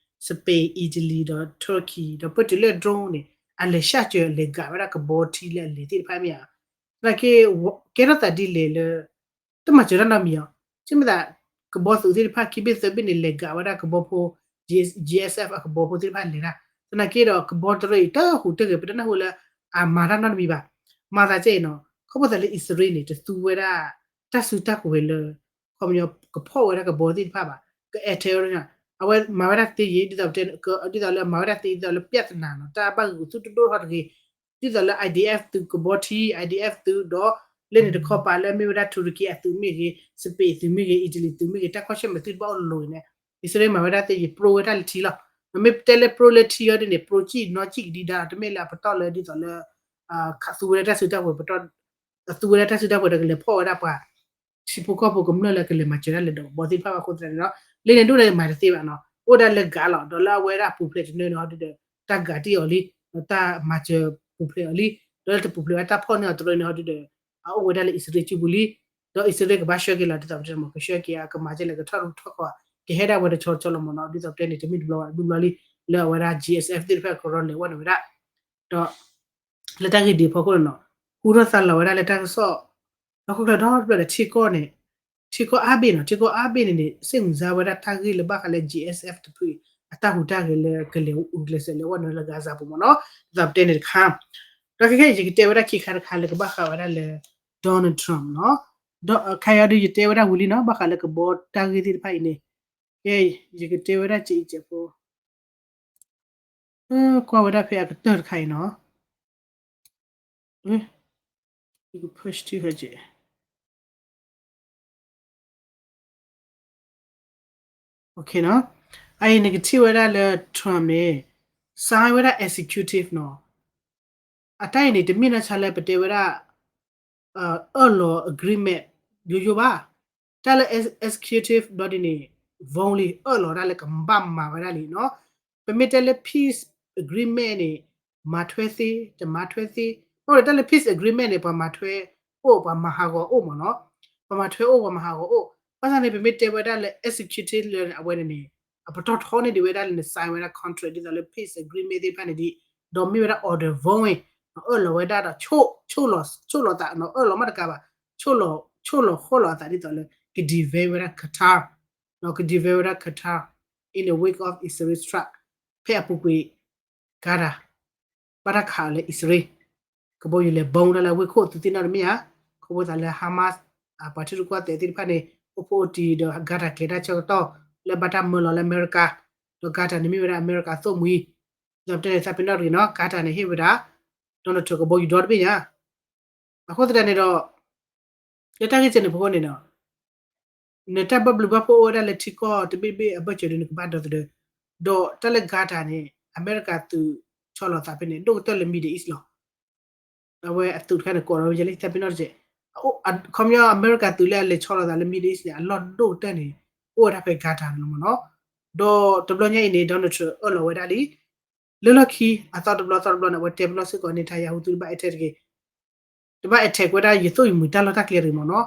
Spain, Italy ဒီး Turkey ဒီးပတုၤလၢ drone န့ၣ် အလဲၤဆှၢစၢၤလဲၤဂာ်ဝဲဒၣ်ကဘီထံလၢအလဲၤသ့ၣ်တဖၣ်မ့ၢ်ဧါ. သနာ်က့ ကဲထီၣ်သးဒ်လဲၣ်လၢ တမၤစၢၤတၢ်နီတမံၤအီၤ မ့ၢ်သး ကဘီသုးသ့ၣ်တဖၣ်ခံဘ့ၣ်သၢဘ့ၣ်န့ၣ် လဲၤဂာ်ဝဲဒၣ်ကဘီဖိ G-, GSF အကဘီဖိသ့ၣ်တဖၣ်လဲၤတၢ် သနာ်က့ဒီးကဘီတရၢအံၤ တဟူးတဂဲၤ ပတနၢ်ဟူလၢ အမၤတၢ်နီတမံၤဘၣ်. မၤသးကဲအံၤနီၤ ခီဖျိသးလၢအံၣ်စရ့လးန့ၣ် တသူဝဲဒၣ် တၢ်စုတၢ်ကဝဲၤလၢ ခီပညီ ကဖီၣ်ဝဲဒၣ်ကဘီသ့ၣ်တဖၣ်ဘၣ်. ကအဲၣ်ထဲအီၤ အဝဲမၤဝဲဒၣ်သ့ယံၤ ဒ်သိးပတဲ ဒ်သိးလၢအမၤဝဲဒၣ်သ့ ဒ်သိးလၢ ပြဿနာ နီၤ တၢ်ဘၣ်ဂုာ်ဂုာ်သူၣ်တဒိၣ်ထီၣ်တဂ့ၤ ဒ်သိးလၢ I D F သုးကဘီထံ I D F သုးဒီး လၢန့ၣ်တခီပၤလၢမ့ၢ်ဝဲဒၣ် Turkey အသုးမ့ၢ်ဂ့ၤ Spain အသုးမ့ၢ်ဂ့ၤ Italy သုးမ့ၢ်ဂ့ၤ တၢ်ခီဆၢၣ်မဲာ်သုတဘၣ်အိၣ်လိၤလိၤန့ၣ် အံၣ်စရ့လးမၤဝဲဒၣ်သ့ယံၤ ပြိဝဲဒၣ်လၢထံလီၤ. မ့မ့ၢ်တဲလၢပြိလၢထံအီၤဒ်န့ၣ် ပြိစံၣ်နီၣ်စံၣ်ကဒံဒါလီၤ တမ့ၢ်လၢအပတီၢ်လၢဒ်သိးလၢ ခးသူဝဲဒၣ်တၢ်စုတၢ်ကဝဲၤပတီၢ် အသူဝဲဒၣ်တၢ်စုတၢ်ကဝဲၤဒီးကလဲၤဖီၣ်ဝဲဒၣ်ပှၤ ထံဖိကီၢ်ဖိကမျၢၢ်လၢကလဲၤမၤစၢၤတၢ်လၢဒီးကဘီသ့ၣ်တဖၣ်ဘၣ်အဃိသတးန့ၣ်ဒီး လၢန့ၣ်ဒိၣ်ဒီးမၤတသ့ဘၣ်နီၤ အိၣ်ဒၣ်လၢဂၤလီၤ ဒီးလၢအဝဲဒၣ်ပူၤဖျဲးတနၢၤန့ၣ်ဟီဒုဒီး တၢ်ဂာ်တ့ၢ်အီၤလံ တၢ်မၤစၢၤပူၤဖျဲးအီၤလံ ဒီးလၢတပူၤဖျဲးဝဲတၢ်ဖီၣ်န့ၢ်အီၤတရၢန့ၣ်ဟီဒုဒီး အအိၣ်ဝဲဒၣ်လၢအံၣ်စရ့လးစုပူၤလံ ဒီးအံၣ်စရ့လးကဘၣ်ဆှၢက့ၤလီၤ ဒ်သိးပတဲမ့ၢ် ကဆှၢက့ၤအကမၤကဲလဲၣ် ကထီၣ်ထီၣ်ခီ ကဟဲဒၣ်ဝဲတဆီတဆီလီၤမ့ၢ်နီၤ ဒ်သိးပတဲန့ၣ် တမ့ၢ်တဘျီဘၣ် ဘျီဘျီလံ လၢအဝဲဒၣ် G S F သ့ၣ်တဖၣ်ကရီလဲၤဝဲန့ၣ်ဝဲဒၣ် ဒီး လၢတၢ်ဂ့ၢ်ဒ်အဖီခိၣ်န့ၣ်နီၤ ဟူထီၣ်သါလီၤဝဲဒၣ်လၢတၢ်ကစီၣ် ဒီခိၣ်ကျၢၢ်ဒီတဖျၢၣ်ဒီးထံကီၢ်န့ၣ် ထံကီၢ်အါဘ့ၣ်နီၤ ထံကီၢ်အါဘ့ၣ်န့ၣ်န့ၣ် စ့ၣ်မုၢ်စါဝဲဒၣ်တၢ်ဂ့ၢ်လၢဘၣ်ဃးလၢ G S F တဖုအံၤ အတၢ်ဟူးတၢ်ဂဲၤလၢကလဲၤဂုာ်ကျဲးစၢးလဲၤဝဲန့ၣ်လၢ Gaza ပူၤမ့ၢ်နီၤ ဒ်သိးပတဲန့ၣ်တခါ ဒီးခဲခဲအံၤယကတဲဝဲဒၣ်ခံခါတခါလၢကဘၣ်ဃးဝဲဒၣ်လၢ Donald Trump နီၤ ဒီးခါအံၤဒုးယတဲဝဲဒၣ်ဝံၤလံနီၤ ဘၣ်ဃးလၢကဘီတၢ်ဂ့ၢ်သ့ၣ်တဖၣ်အံၤန့ၣ် ကဲ ယကတဲဝဲဒၣ်ကဲအံၤကဲဖိ ကွၢ်ဝဲဒၣ်ဖဲအကတၢၢ်တခါအံၤနီၤ ယက push to ဟဲကဲ အအံၤနကထံၣ်ဝဲဒၣ်လၢ Trump န့ၣ် sign ဝဲဒၣ် executive နီၤ အတၢ်အံၤန့ၣ် တမ့ၢ်နီၢ်ဆါလၢပတဲဝဲဒၣ် အၢၣ်လီၤ agreement ယိယိဘၣ်. တၢ်လၢ executive ဘျီဒ်န့ၣ် verbally အၢၣ်လီၤဒၣ်လၢကဘၣ်မၤဝဲဒၣ်လံနီၤ. ပမ့ၢ်တဲလၢ peace agreement န့ၣ် မၤထွဲသ့ တမၤထွဲသ့. အဃိဒီးတၢ်လၢ peace agreement န့ၣ် ပှၤမၤထွဲအိၣ် ပှၤမၤဟးဂီၤအိၣ်မ့ၢ်နီၤ. ပှၤမၤထွဲအိၣ် ပှၤမၤဟးဂီၤအိၣ်. ဘၣ်ဆၣ်န့ၣ် ပမ့ၢ်တဲဝဲဒၣ်လၢ executive လၢအဝဲန့ၣ်န့ၣ် အပတီၢ်ထီန့ၢ်ဒံးဝဲဒၣ်လၢန sign ဝဲဒၣ် contract ဒ်သိးလၢ peace agreement သ့ၣ်တဖၣ်န့ၣ်ဒံး, ဒီးမ့ၢ်ဝဲဒၣ် order verbal န့ၣ် အၢၣ်လီၤဝဲဒၣ်ဒီး ဆိၣ်လီၤသး အၢၣ်လီၤမးတကးဘၣ်, ဆိၣ်လီၤ ဆိၣ်လီၤဃီလီၤအသးဒ်သိးလၢ က defend ဝဲဒၣ် Qatar, က defend ဝဲဒၣ် Qatar in the wake of Israel strike ဖဲအပူၤကွံာ် Gaza ဘၣ်တၢ်ခးအီၤလၢအံၣ်စရ့လး, ကဘီယူၤလဲၤ bomb တၢ်လၢအဝ့ၢ်ခိၣ်သုးသ့ၣ်နီၣ်တမ့ၢ်ဧါ, ခီဖျိသးလၢ Hamas ပှၤထံရူၢ်ကီၢ်သဲးသ့ၣ်တဖၣ်န့ၣ် အိၣ်ဖှိၣ်အိၣ်တံၢ်ဒီး Gaza ကျဲၤတၢ်ဆၢကတီၢ် လၢဘၣ်တၢ်မၢလီၤလၢအမဲရကၤ, ဒီး Gaza န့ၣ်မ့ၢ်ဝဲဒၣ်အမဲရကၤသိၣ်မှံၤ, ဒီးပတဲန့ၣ်သးပ့ၤနီၣ်တဂ့ၤနီၤ, Gaza န့ၣ်ဟ့ၣ်ဝဲဒၣ် Donald Trump ကဘီယူၤဒီတဘ့ၣ်ညါ အဃိသတးန့ၣ်ဒီး လၢတၢ်ဂ့ၢ်စဲးန့ၣ်ဖီခိၣ်န့ၣ်ဒီး နတၢ်ဘၣ်ဘျုးဘၣ်ဖှိၣ်အိၣ်ဝဲဒၣ်လၢထံကီၢ်တဘ့ၣ်ဘ့ၣ်အဘၢၣ်စၢၤဒီးနကဘၣ်ဒီသဒၢ, ဒီးတၢ်လၢ Gaza န့ၣ် အမဲရကၤသုးဆီလီၤသးဖဲန့ၣ် ဒိၣ်ကတၢၢ်လၢ Middle East လီၤ. အဝဲအသုးတခါန့ၣ် ကိးလီၤဝဲယဲလံ သးပ့ၤနီၣ်တစဲး, ခီပညီအမဲရကၤသုးလၢအလဲၤဆီလီၤသးလၢ Middle East န့ၣ် အလီၢ်ဒိၣ်ကတၢၢ်န့ၣ် အိၣ်ဝဲဒၣ်ဖဲ Gaza န့ၣ်လီၤမ့ၢ်နီၤ. ဒီးတဘျီညါအံၤန့ၣ် Donald Trump အၢၣ်လီၤဝဲဒၣ်လံ လၢလီၢ်ခံ အသီတဘျီသီတဘျီန့ၣ် အဝဲတဲပလီၢ်စ့ၢ်ကီး Netanyahu သုတဘၣ်အဲၣ်ထဲတဂ့ၤ, တဘၣ်အဲၣ်ထဲကွဲဒၣ်ယသိၣ်ယမုာ်တၢ်လီၢ်တၢ်ကျဲတဂ့ၤမ့ၢ်နီၤ.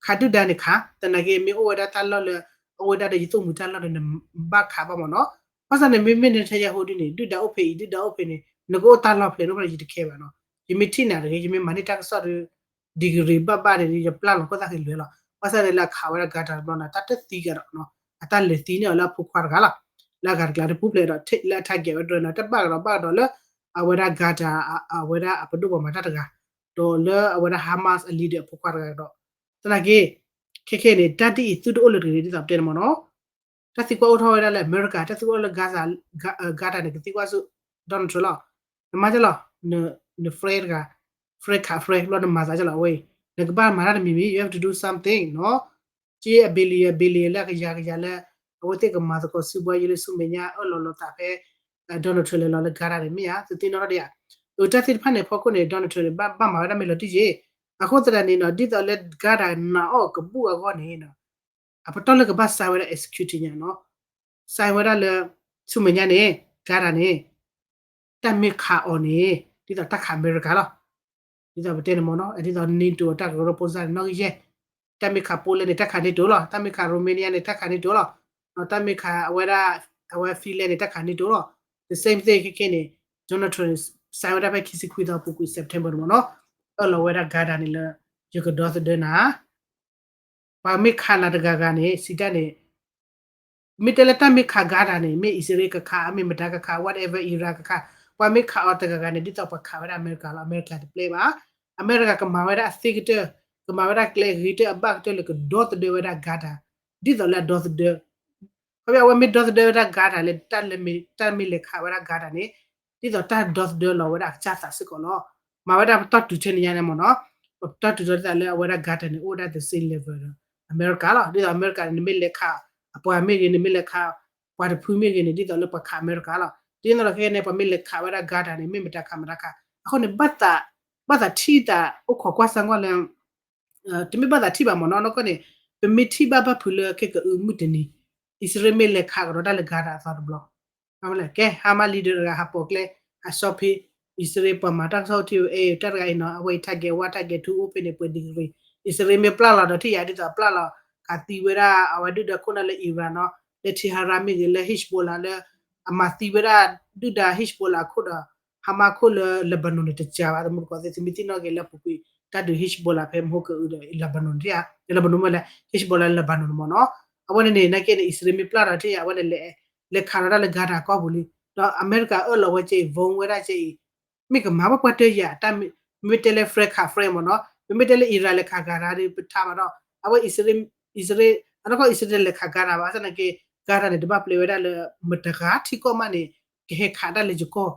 ခးဒုၣ်ဒါန့ၣ်ခး, သနာ်က့မ့ၢ်အိၣ်ဝဲဒၣ်တၢ်လီၢ်လၢ အအိၣ်ဝဲဒၣ်ဒီးယသိၣ်မုာ်တၢ်လီၢ်ဒီးနဘၣ်ခးဘၣ်မ့ၢ်နီၤ. ဘၣ်ဆၣ်န့ၣ် မ့မ့ၢ် Netanyahu ဒ်န့ၣ် ဒုၣ်ဒါအိၣ်ဖဲအံၤ ဒုၣ်ဒါအိၣ်ဖဲန့ၣ် နကအိၣ်တၢ်လီၢ်ဖျဲးန့ၣ် ယတခဲဘၣ်နီၤ. ယမ့ၢ်ထံၣ်နၤတဂ့ၤ ယမ့ၢ်မၤန့ၢ်တၢ်ကစီၣ်ဒီး degree ဘၣ်ဘၣ်န့ၣ် ယပျၢ်လီၤခိၣ်သၣ်ဃံလွဲလီၤ. ဘၣ်ဆၣ်န့ၣ်လၢအခးဝဲဒၣ် Gaza တဘျီန့ၣ် တၢ်တသံကဒီးနီၤ, အတၢ်လဲၤသံန့ၢ်အီၤလၢအဖိခွါတဂၤလီၤ. လၢအဂၤတကျါတပူၤဖျဲးဒီး လၢအထါကဲးဝဲဒၣ်နီၤ တဘၣ်ကဒီးဘၣ်ကဒီးလၢ အဝဲဒၣ် Gaza အဝဲဒၣ်အပဒိၣ်ပှၤမၤတၢ်တဂၤ, ဒီးလၢအဝဲဒၣ် Hamas အ leader အဖိခွါတဂၤကဒီး, သနာ်က့ ခဲခဲန့ၣ် တၢ်ဒ်အံၤသုတအိၣ်လၢတဂ့ၤဒ်သိးပတဲန့ၣ်မ့ၢ်နီၤ. တၢ်သံကွၢ်အိၣ်ထီၣ်ဝဲဒၣ်လၢအမဲရကၤ, တၢ်သံကွၢ်အိၣ်လၢ Gaza, Gaza န့ၣ် ကသံကွၢ်ဆူ Donald Trump လီၤ. နမၤကလီၤ, န friend တဂၤ, friend ခး friend ဘျီနမၤသးကလီၤအဝဲအံၤ, နကဘၣ်မၤတၢ်တမံၤမံၤ you have to do something နီၤ. က့အ billion billion လၢအကယၤကယၤလၢ အဝဲသ့ၣ်ကမၤသကိးစုဘှါယံၤလၢဆူမဲာ်ညါ အၢၣ်လီၤလိာ်သးဖဲ Donald Trump လဲၤလီၤလၢ Gaza န့ၣ်မ့ၢ်ဧါ, သုသ့ၣ်နီၣ်ထီၣ်ဒံးဧါ. အတၢ်သ့ၣ်တဖၣ်န့ၣ် ဖီခိၣ်န့ၣ် Donald Trump န့ၣ် ဘၣ်မၤဝဲဒၣ်မ့ၢ်လီၤတံၢ်ယ့ၣ်. အဃိသတးန့ၣ်နီၤ ဒ်သိးလၢ Gaza နာ်အီၣ်ကဘူၣ်အဂီၢ်န့ၣ်နီၤ အပတီၢ်လၢကဘၣ် sign ဝဲဒၣ် executive ညါနီၤ, sign ဝဲဒၣ်လၢ ဆူမဲာ်ညါန့ၣ် Gaza န့ၣ် တၢ်မ့ၢ်ခးအီၤန့ၣ် ဒ်သိးတၢ်ခးအမဲရကၤလီၤ. ဒ်သိးပတဲန့ၣ်မ့ၢ်နီၤ, ဒ်သိး NATO အတၢ်ကရၢကရိဖိစၢ်န့ၣ် နီၣ်ဂံၢ်ယဲၢ် တၢ်မ့ၢ်ခး Poland န့ၣ် တၢ်ခး NATO လီၤ, တၢ်မ့ၢ်ခး Romania န့ၣ် တၢ်ခး NATO လီၤ, တၢ်မ့ၢ်ခးအဝဲဒၣ် အဝဲ Finland န့ၣ် တၢ်ခး NATO လီၤ. The same thing ခဲခဲန့ၣ် Donald Trump န့ၣ် စဲဝဲဒၣ်ဖဲခံဆံခွံသီအပူၤကွံာ် September န့ၣ်မ့ၢ်နီၤ, အၢၣ်လီၤဝဲဒၣ် Gaza န့ၣ်လၢ ယကဒီသဒၢနၤ ပှၤမ့ၢ်ခးနၤတဂၤဂၤန့ၣ် စံးတၢ်န့ၣ် မ့ၢ်တဲလၢတၢ်မ့ၢ်ခး Gaza န့ၣ် မ့ၢ်အံၣ်စရ့လးကခး မ့ၢ်မတၤကခး whatever Iran ကခး, ပှၤမ့ၢ်ခးအီၤတဂၤဂၤန့ၣ် ဒ်သိးပှၤခးဝဲဒၣ်အမဲရကၤလီၤ. အမဲရကၤတပျဲဘၣ်. အမဲရကၤကမၤဝဲဒၣ်အသ့ကတၢၢ်, ကမၤဝဲဒၣ်ကျဲအဂ့ၤကတၢၢ်အဘၣ်ကတၢၢ်လၢကဒီသဒၢဝဲဒၣ် Gaza, ဒ်သိးလၢအဒီသဒၢ ခီဖျိအဝဲမ့ၢ်ဒီသဒၢဝဲဒၣ် Gaza လၢ တၢ်မ့ၢ်လဲၤခးဝဲဒၣ် Gaza န့ၣ် ဒ်သိးတၢ်ဒီသဒၢလီၤဝဲဒၣ်အကစၢ်သးစ့ၢ်ကီးလီၤ. မၤဝဲဒၣ်ပတီၢ်တုၤထဲန့ၣ်ညါန့ၣ်မ့ၢ်နီၤ, ပတီၢ်တုၤထီၣ်ဒ်သိးလၢအဝဲဒၣ် Gaza န့ၣ် အိၣ်ဝဲဒၣ် the same level ဒီး အမဲရကၤလီၤ. ဒ်သိးအမဲရကၤန့ၣ် နမ့ၢ်လဲၤခးအပှၤမ့ၢ်ဂ့ၤ, နမ့ၢ်လဲၤခး ပှၤတဖုမ့ၢ်ဂ့ၤန့ၣ် ဒ်သိးလၢပှၤခးအမဲရကၤလီၤ. ဒ်သိးလီၤခဲန့ၣ် ပှၤမ့ၢ်လဲၤခးဝဲဒၣ် Gaza န့ၣ် မ့ၢ်မတၤခးမတၤခး, အဃိန့ၣ် ဘၣ်သးထံၣ်သးအိၣ်ခိးကွၢ်စၢ်ကွၢ်လၢ တမ့ၢ်ဘၣ်သးထံၣ်ဘၣ်မ့ၢ်နီၤ, နီၢ်ကီၢ်န့ၣ် ပမ့ၢ်ထံၣ်ဘၣ်ဘၣ်ဖုးလၢခဲကအုမုၢ်တနံၤ အံၣ်စရ့လးမ့ၢ်လဲၤခးကဒီးတၢ်လၢ Gaza အသီတဘျီ, ကဲ Hamas leader တဂၤဟးပိာ်ကျဲ ဟးဆီဖ့ အံၣ်စရ့လးပှၤမၤတၢ်ကစီၣ်ထံ အဲ တၢ်တဂၤအံၤနီၤ အဝဲအံၤ target one target two အိၣ်ဖဲန့ၣ် ပှဲၤ degree အံၣ်စရ့လးမ့ၢ်ပျၢ်လီၤဒီးထံၣ်ယၤဒ်သိးပျၢ်လီၤ ခးသံဝဲဒၣ် အဝဲဒုၣ်ဒါခိၣ်နၢ်လၢ Iran နီၤ လၢ Tehran မ့ၢ်ဂ့ၤ လၢ Hezbollah လၢ အမၤသံဝဲဒၣ်ဒုၣ်ဒါ Hezbollah ခိၣ်ဒီး Hamas ခိၣ်လၢ Lebanon န့ၣ်တစှၤဘၣ် သမူတကိးသ့ၣ် သုမ့ၢ်သ့ၣ်နီၣ်က့ၤလၢအပူၤကွံာ် တၢ်ဒုး Hezbollah ဖဲမဟိကအုဒီး Lebanon ထံၣ်ဧါ Lebanon မ့ၢ်လဲၣ် Hezbollah Lebanon န့ၣ်မ့ၢ်နီၤ, အဝဲန့ၣ်န့ၣ် နာ်က့န့ၣ် အံၣ်စရ့လးမ့ၢ်ပျၢ်ဒီးထံၣ်ဧါ အဝဲန့ၣ် လဲၤခးလီၤတၢ်လၢ Gaza ကီၢ်ပူၤလံ, ဒီးအမဲရကၤအၢၣ်လီၤဝဲကဲအံၤ ဝိဝဲဒၣ်ကဲအံၤ မ့ၢ်ကမၤဘၣ်ပှၤတယၤ မ့မ့ၢ်တဲလၢ friend ခး friend မ့ၢ်နီၤ, မ့မ့ၢ်တဲလၢ Iran လဲၤခး Gaza ဒီး ပထါမးဒီး အဝဲ အံၣ်စရ့လး အနီၢ်ကီၢ်အံၣ်စရ့လးလဲၤခး Gaza ဘၣ် သနာ်က့ Gaza န့ၣ် တဘၣ်ပျဲဝဲဒၣ်လၢ မတဂၤထံကီၢ်မးန့ၣ် ကဟဲခးတၢ်လၢယကီၢ်,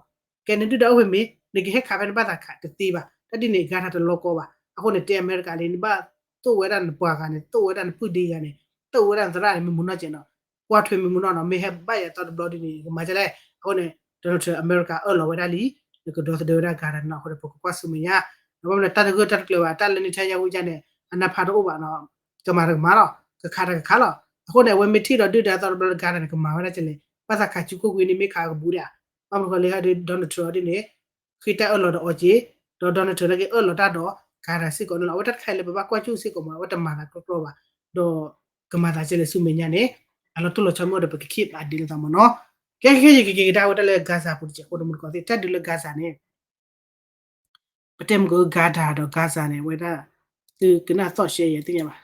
ကဲနဒုၣ်ဒါအိၣ်ဖဲမ့ၢ် နကဟဲခးဖဲနဘၣ်သးခးတသ့ဘၣ်, တၢ်ဒ်န့ၣ် Gaza တလီကီဘၣ်, အဃိန့ၣ် တဲအမဲရကၤလံ နဘၣ်သိၣ်ဝဲဒၣ်နပှၤဂၤန့ၣ် သိၣ်ဝဲဒၣ်နပုၢ်ဒ့ဂၤန့ၣ် သိၣ်ဝဲဒၣ်နသရၣ်န့ၣ် မ့ၢ်မူနီၢ်ကဲနီၤ ကွၢ်ထွဲမ့ၢ်မူနီၢ်နီၤ မ့ၢ်ဟဲဘၣ်ယၤသီတဘျီဒ်န့ၣ် ကမၤဒ်လဲၣ်, အဃိန့ၣ် Donald Trump အမဲရကၤအၢၣ်လီၤဝဲဒၣ်လံ နကဒီသဒၢဝဲဒၣ် Gaza နီၤ အဃိန့ၣ် ပကကွၢ်ဆူမဲာ်ညါ, ဘၣ်မနုၤတၢ်တဂၢၢ်တၢ်တကျၢၤဘၣ် တၢ်လၢ Netanyahu ယါန့ၣ် အနၢ်ဖးတအိၣ်ဘၣ်နီၤ, ကမၤတကမၤလီၤ ကခးတကခးလီၤ, အဃိန့ၣ် အဝဲမ့ၢ်ထံၣ်ဒီးဒုၣ်ဒါသီတဘျီလၢ Gaza န့ၣ် ကမၤဝဲဒၣ်ကလဲၣ်, ဘၣ်သးခးစုကိၢ်ကွံာ်န့ၣ် မ့ၢ်ခးကဘူးဒၣ်, ဘၣ်မနုၤဃိလဲၣ် Donald Trump ဒ်န့ၣ် ဃ့တၢ်အၢၣ်လီၤဒီးအီၤက့ၤ, ဒီး Donald Trump နာ်က့အၢၣ်လီၤတၢ်ဒီး Gaza စ့ၢ်ကီးန့ၣ်လီၤ, အဝဲတၢ်တခါအံၤလၢပဘၣ်ကွၢ်ကၠူၣ်စ့ၢ်ကီးမး အဝဲတမၤသးကြီကြီဘၣ်, ဒီးကမၤသးကဲလဲၣ်ဆူမဲာ်ညါန့ၣ် အလီၤတိၢ်လီၤဆီမ့ၢ်အိၣ်ဒီး ပက keep update လၢသးမ့ၢ်နီၤ, ကဲခဲယကက့ၤကဒါဝဲဒၣ်လၢ Gaza ပူၤတစဲးဖိ သမူတကိးသ့ၣ် တၢ်ဒုးလၢ Gaza န့ၣ် ပတဲမ့ၢ်က Gaza ဒီး Gaza န့ၣ် အဝဲဒၣ် သုကနၣ်သီၣ်ရှဲယဲၢ်သ့ၣ်ညါဘၣ်,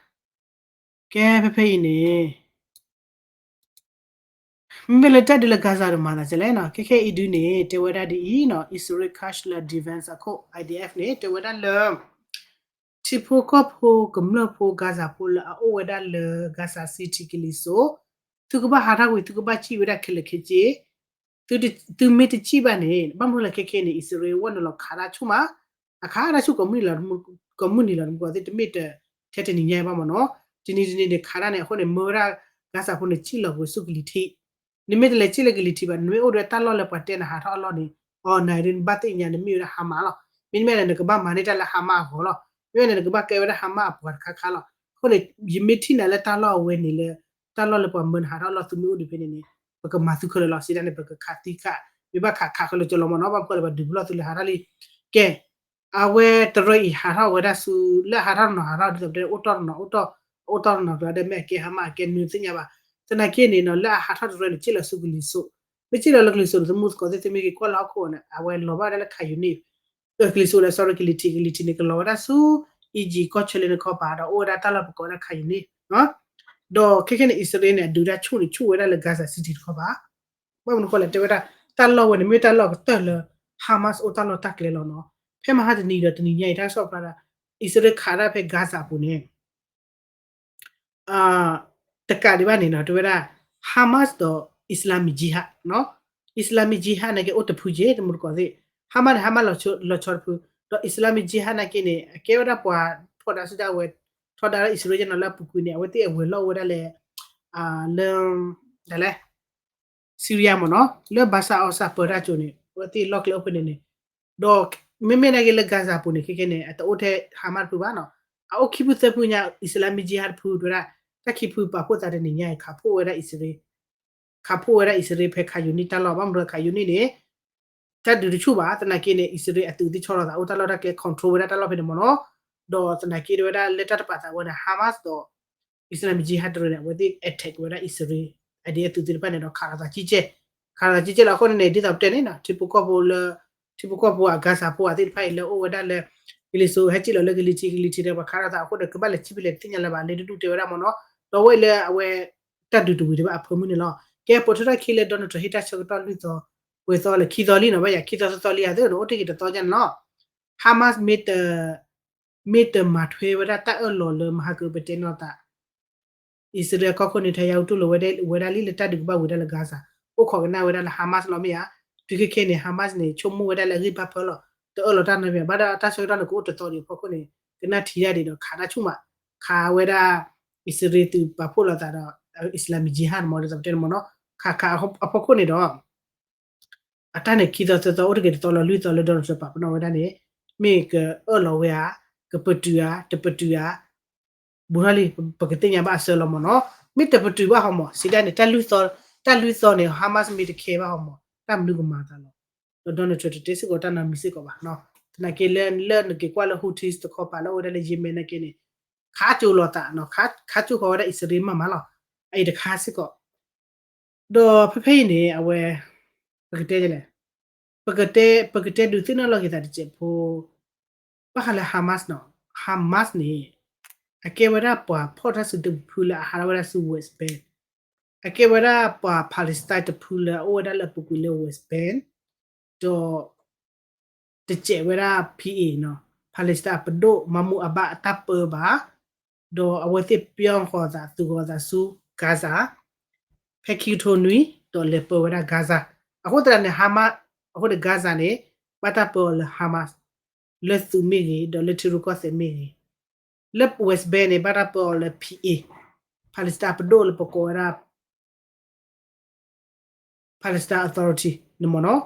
ကဲဖဲဖဲအံၤန့ၣ် မ့မ့ၢ်လၢတၢ်ဒုးလၢ Gaza ဒီးမၤသးဒ်လဲၣ်နီၤ, ခဲခဲအံၤဒုးန့ၣ် တဲဝဲဒၣ်ဒ်အံၤနီၤ, Israel Kashle Defense အခိၣ် I D F န့ၣ် တဲဝဲဒၣ်လၢ ထံဖိကီၢ်ဖိကမျၢၢ်ဖိ Gaza ဖိလၢအအိၣ်ဝဲဒၣ်လၢ Gaza City ကလံၤစိး, သုကဘၣ်ဟးထီၣ်ကွံာ် သုကဘၣ်စံၣ်ဝဲဒၣ်ခဲလၢာ်ခဲဆ့, သုမ့ၢ်တစံၣ်ဘၣ်န့ၣ် ဘၣ်မနုၤလဲၣ်ခဲခဲန့ၣ် အံၣ်စရ့လး ဝဲနုာ်လီၤခးတၢ်ဆူၣ်မး, အခးတၢ်ဆူၣ်ကိးမုၢ်နံၤလီၤ, ကိးမုၢ်နံၤလီၤ မုၢ်ကီးသ့ၣ် တမ့ၢ်ထဲတနံၤညါဘၣ်မ့ၢ်နီၤ, တနံၤတနံၤန့ၣ် ခးတၢ်န့ၣ် အဃိန့ၣ် မၢဝဲဒၣ် Gaza ဖိန့ၣ် စံၣ်လီၤကွံာ်ဆူကလံၤထံး, နမ့ၢ်တလဲၤစံၣ်လၢကလံၤထံးဘၣ် နမ့ၢ်အိၣ်ဒီးတၢ်လီၢ်လၢပှၤတဲနဟးထီၣ်အလီၢ်န့ၣ်, အီၤနၤဒ်နဘၣ်သ့ၣ်ညါ နမ့ၢ်ဝဲဒၣ် Hamas လီၤ, မ့တမ့ၢ်န့ၣ် နကဘၣ်မၤန့ၢ်တၢ်လၢ Hamas အဂီၢ်လီၤ, မ့မ့ၢ်န့ၣ် နကဘၣ်ကဲဝဲဒၣ် Hamas အပှၤတခါခါလီၤ, အဃိန့ၣ် ယမ့ၢ်ထံၣ်နၤလၢတၢ်လီၢ်အဝဲန့ၣ်လၢ တၢ်လီၢ်လၢပှၤမၢနဟးထီၣ်အလီၢ် သုမ့ၢ်အိၣ်ဒံးဖဲန့ၣ်န့ၣ် ပကမၤသုခဲလၢာ်လီၤ, စံးတၢ်န့ၣ် ပကခးသံခး, မ့ၢ်ဘၣ်ခးခးခဲလၢာ်ကလီၤမ့ၢ်နီၤ, ဘၣ်မနုၤဃိလဲၣ် ပှၤဒုးပလီၢ်သုလၢဟးထီၣ်လံ, ကဲ အဝဲတရၢအံၤဟးထီၣ်ဝဲဒၣ်ဆူ လၢအဟးထီၣ်တနီၤဟးထီၣ်ဒ်သိးပတဲ အိၣ်တီၢ်တနီၤ အိၣ်တီၢ် အိၣ်တီၢ်တနီၤကျါဒီး မ့ၢ်အကဲ Hamas အကဲနုာ်သ့ၣ်ညါဘၣ်, သနာ်က့န့ၣ်နီၤ လၢအဟးထီၣ်တရၢန့ၣ် စံၣ်လီၤဆူကလံၤစိး, မ့ၢ်စံၣ်လီၤလၢကလံၤစိးန့ၣ် သမူသကိးသ့ၣ် သုမ့ၢ်က့ၤကွၢ်လၢဟီၣ်ခိၣ်န့ၣ် အဝဲလီၤဘၣ်ဝဲဒၣ်လၢ Khan Younis ကလံၤစိးလၢ sorry ကလံၤထံး ကလံၤထံးန့ၣ် ကလီၤဝဲဒၣ်ဆူ Egypt ကီၢ်ဆၢလၢနခီပၤ ဒီးအိၣ်ဝဲဒၣ်တၢ်လီၢ်ပကိးဝဲဒၣ် Khan Younis ဒီးခဲခဲန့ၣ် အံၣ်စရ့လးန့ၣ် အဒုးတၢ်ဆူၣ်န့ၣ် ဆူၣ်ဝဲဒၣ်လၢ Gaza City တခီပၤ, ဘၣ်မနုၤဃိလဲၣ် တဲဝဲဒၣ် တၢ်လီၢ်ဝဲန့ၣ် မ့ၢ်တၢ်လီၢ်ကတၢၢ်လၢ Hamas အိၣ်တၢ်လီၢ်တၢ်ကျဲလီၤနီၤ, ဖဲမဟါတနံၤဒီးတနံၤညါအံၤ တၢ်ကစီၣ်ဖျါဒၣ် အံၣ်စရ့လးခးဒၣ်ဖဲ Gaza အပူၤန့ၣ် တကးဒံးဘၣ်န့ၣ်နီၤ တဲဝဲဒၣ် Hamas ဒီး Islamic Jihad နီၤ, Islamic Jihad နာ်က့အိၣ်တဖုက့ သမူသကိးသ့ၣ်, Hamas န့ၣ် Hamas လီၤဆီတဖု, ဒီး Islamic Jihad နာ်က့န့ၣ် အကဲဝဲဒၣ်ပှၤဖီၣ်ဒါစုဒၣ်ဝဲ ထီဒါလၢအံၣ်စရ့လးကဲနီၤ လၢအပူၤကွံာ်န့ၣ် အဝဲသ့ၣ်အဝဲၤလီၢ်ဝဲဒၣ်လၢ လၢ ဒ်လဲၣ် Syria မ့ၢ်နီၤ လၢ Bashar al-Assad ပၢတၢ်ကၠိန့ၣ် အဝဲသ့ၣ်လီၢ်ကျဲအိၣ်ဖဲန့ၣ်န့ၣ်, ဒီးမ့မ့ၢ်နာ်က့လၢ Gaza ပူၤန့ၣ် ခဲခဲန့ၣ် အတအိၣ်ထဲ Hamas တဖုဘၣ်နီၤ, အအိၣ်ခံဖုသၢဖုညါ Islamic Jihad တဖုတဲဝဲဒၣ်, တၢ်ခံဖုပာ်ဖှိၣ်သးတနံၤညါအံၤ ခးဖှိၣ်ဝဲဒၣ်အံၣ်စရ့လး, ခးဖှိၣ်ဝဲဒၣ်အံၣ်စရ့လးဖဲ Khan Younis တၢ်လီၢ် ဘၣ်မနုၤ Khan Younis န့ၣ် တၢ်ဒုးတဆူၣ်ဘၣ် သနာ်က့န့ၣ် အံၣ်စရ့လးအသုးသ့ၣ်ဆီလီၤသး အိၣ်တၢ်လီၢ်တၢ်ကျဲ control ဝဲဒၣ်တၢ်လီၢ်ဖဲန့ၣ်မ့ၢ်နီၤ, ဒီးသနာ်က့ဝဲဒၣ်လၢတၢ်တပာ်သးဝဲန့ၣ် Hamas ဒီး Islamic Jihad တရၢန့ၣ် အဝဲသ့ၣ် attack ဝဲဒၣ် အံၣ်စရ့လး အဒ်အသုးသ့ၣ်တဖၣ်န့ၣ်ဒီး ခးလိာ်သးကံကဲ, ခးလိာ်သးကံကဲလီၤ. အဃိန့ၣ်န့ၣ် ဒ်သိးပတဲန့ၣ်နီၤ ထံဖိကီၢ်ဖိလၢ ထံဖိကီၢ်ဖိအ Gaza ဖိအသ့ၣ်တဖၣ်အံၤလၢအိၣ်ဝဲဒၣ်လၢ ကလံၤစိးဟဲစံၣ်လီၤလၢကလံၤထံး ကလံၤထံးဒီးပှၤခးလိာ်သးအဃိန့ၣ် ကဘၣ်လဲၤထံၣ်ဖဲလဲၣ်တသ့ၣ်ညါလၢၤဘၣ် လၢတဒူၣ်တဲဝဲဒၣ်မ့ၢ်နီၤ, ဒီးဝဲအံၤလၢအဝဲ တၢ်ဒုးတဝံၤတဘၣ်အဖၢမုၢ်န့ၣ်လီၤ. ကဲပိာ်ထွဲထီၣ်ခံလၢ Donald Trump ဟ့ၣ်တၢ်ဆၢကတီၢ်လွံၢ်သီ, ပှဲၤသီလၢခံသီလံနီၤ ဘၣ်ယၤခံသီသၢသီလံယၤသ့ၣ်န့ၣ် အိၣ်တ့ၢ်က့ၤတသီညါန့ၣ်လီၤ. Hamas မ့ၢ်တ မ့ၢ်တမၤထွဲဝဲဒၣ်တၢ်အၢၣ်လီၤလၢမဟါကပတဲနီၢ်သး အံၣ်စရ့လးကီၢ်ခိၣ်န့ၣ် ထါယါဟူတူၢ်လိာ်ဝဲဒၣ်လံလၢတၢ်ဒုးကဘၣ်ဝံၤဒၣ်လၢ Gaza အိၣ်ခိးကနၣ်ဝဲဒၣ်လၢ Hamas လီၤမ့ၢ်ဧါ. တုၤခဲခဲန့ၣ် Hamas န့ၣ် ဆိကမိၣ်ဝဲဒၣ်လၢအဂ့ၢ်ဘၣ်ဖၢလီၤ တအၢၣ်လီၤတၢ်နီတမံၤ ဘၣ်ဒီးတၢ်ဆၢကတီၢ်န့ၣ် ကအိၣ်တသီဒံးအဖီခိၣ်န့ၣ် ကနၣ်ထံဒၣ်ဒံးဒီးခးတၢ်ဆူၣ်မး ခးဝဲဒၣ် အံၣ်စရ့လးသုးပာ်ဖှိၣ်လိာ်သးဒီး Islamic Jihad မ့ၢ်ဒ်သိးပတဲန့ၣ်မ့ၢ်နီၤ ခးခးအဖီခိၣ်န့ၣ်ဒီး အတၢ်န့ၣ်ခံသီသၢသီအိၣ်တ့ၢ်က့ၤတသီလီၤလွံၢ်သီလၢ Donald Trump ပာ်ပနီၣ်ဝဲဒၣ်န့ၣ် မ့ၢ်ကအၢၣ်လီၤဝဲဧါ, ကပတုာ်ဧါ, တပတုာ်ဧါ, ဘူးထီၣ်လံ ပကသ့ၣ်ညါဘၣ်အဆၢလီၤမ့ၢ်နီၤ. မ့ၢ်တပတုာ်ဘၣ်ဟီမး စံးဒၣ်န့ၣ် တၢ်လွံၢ်သီန့ၣ် Hamas မ့ၢ်တခဲဘၣ်ဟီမး တၢ်မနုၤကမၤသးလီၤ. ဒီး Donald Trump တတဲစ့ၢ်ကီးတၢ်နီတမံၤစ့ၢ်ကီးဘၣ်. သနာ်က့လၢ လၢနက့ၤကွၢ်လၢ Houthis တခီပၤလၢအိၣ်ဝဲဒၣ်လၢ Yemen နာ်က့န့ၣ် ခးကၠိလိာ်သး ခးကၠိဃီၤဝဲဒၣ်အံၣ်စရ့လးမးမးလီၤ. အအံၤတခါစ့ၢ်ကီး ဒီးဖဲဖဲအံၤန့ၣ် အဝဲ ပကတဲလဲၣ်, ပကတဲ ပကတဲဒုးသ့ၣ်နီၣ်လီၤက့ၤသးတစဲးဖိ ဘၣ်ဃးလၢ Hamas နီၤ, Hamas န့ၣ် အကဲဝဲဒၣ်ပှၤဖီၣ်တၢ်စုတဖုလၢအဟးထီၣ်ဝဲဒၣ်ဆူ West Bank, အကဲဝဲဒၣ်ပှၤ Palestine တဖုလၢအအိၣ်ဝဲဒၣ်လၢအပူၤကွံာ်လၢ West Bank, ဒီး တစဲးဝဲဒၣ် P A နီၤ, Palestine အပဒိၣ် Mahmoud Abbas အတၢ်ပၢဘၣ်, ဒီးအဝဲသ့ၣ်ပျီဃီၤသး သုးဃီၤသးဆူ Gaza ဖဲခံကထိနွံ ဒီးလဲၤပၢဝဲဒၣ် Gaza. အဃိသတးန့ၣ် Hamas အဃိန့ၣ် Gaza န့ၣ် ဘၣ်တၢ်ပၢအီၤလၢ Hamas လၢသုးမ့ၢ်ဂ့ၤ ဒီးလၢထံရူၢ်ကီၢ်သဲးမ့ၢ်ဂ့ၤ, လၢ West Bank န့ၣ် ဘၣ်တၢ်ပၢအီၤလၢ P A, Palestine အပဒိၣ်လၢပကိးဝဲဒၣ် Palestine Authority န့ၣ်မ့ၢ်နီၤ.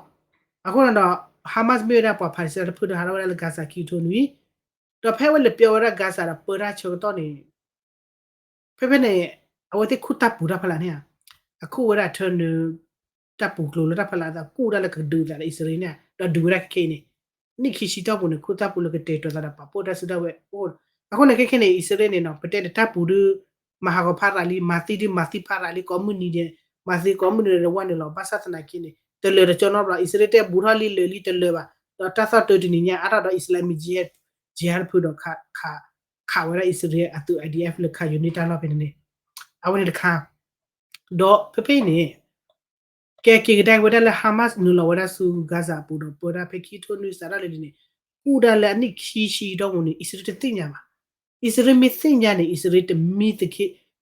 အဃိန့ၣ်ဒီး Hamas မ့ၢ်ဝဲဒၣ်ပှၤ Palestine တဖုဒီးဟးထီၣ်ဝဲဒၣ်လၢ Gaza ခံကထိနွံ, ဒီးဖဲအဝဲလဲၤပျီဝဲဒၣ် Gaza ဒီးပၢတၢ်ဆၢကတီၢ်န့ၣ် ဖဲဖဲန့ၣ် အဝဲသ့ၣ်ခူၣ်တၢ်ပူၤတၢ်ဖီလာ်န့ၣ်ဧါ, အခူၣ်ဝဲဒၣ်ထၢနုာ် တၢ်ပူၤကျိၤလၢတၢ်ဖီလာ်အသး ကူၣ်ဒၣ်လၢကဒုးသးဒီးအံၣ်စရ့လးန့ၣ် ဒီးဒုးဝဲဒၣ်ခဲခဲအံၤန့ၣ် နံၣ်ခံဆံတီၢ်ပူၤန့ၣ် ခူၣ်တၢ်ပူၤလၢကတဲာ်ကတီၤသးဒီးပာ်ဖှိၣ်တၢ်စုတၢ်ဝဲၤအိၣ်, အဃိန့ၣ်ခဲခဲန့ၣ် အံၣ်စရ့လးန့ၣ်နီၤ ပတဲန့ၣ်တၢ်ပူၤဒုး မၤဟးဂီၤဖးရၤလံ မၤသံဒုးမၤသံဖးရၤလံ ကိးမုၢ်နံၤဒဲး မၤသံကိးမုၢ်နံၤဒဲးဝဲန့ၣ်လီၤ. ဘၣ်ဆၣ်သနာ်က့န့ၣ် တလၢာ်တကၠီနီတဘျီ အံၣ်စရ့လးတဲဘူးထီၣ်လံလၢာ်လံတလၢာ်ဘၣ်, ဒီးတၢ်သီၣ်တၢတနံၤညါအါထီၣ်ဒီး Islamic Jihad တဖုဒီး ခးဝဲဒၣ်အံၣ်စရ့လးအသုး I D F လၢ Khan Younis တၢ်လီၢ်ဖဲန့ၣ်န့ၣ် အဝဲန့ၣ်တခါ ဒီးဖဲဖဲအံၤန့ၣ် ကဲက့ၤကဒါက့ၤဝဲဒၣ်လၢ Hamas နုာ်လီၤဝဲဒၣ်ဆူ Gaza အပူၤဒီးပၢဒၣ်ဖဲခံကထိနွံစးထီၣ်လံန့ၣ် ကူၣ်ဒၣ်လၢအနံၣ်ခံဆံတီၢ်ပူၤန့ၣ် အံၣ်စရ့လးတသ့ၣ်ညါဘၣ်. အံၣ်စရ့လးမ့ၢ်သ့ၣ်ညါန့ၣ် အံၣ်စရ့လး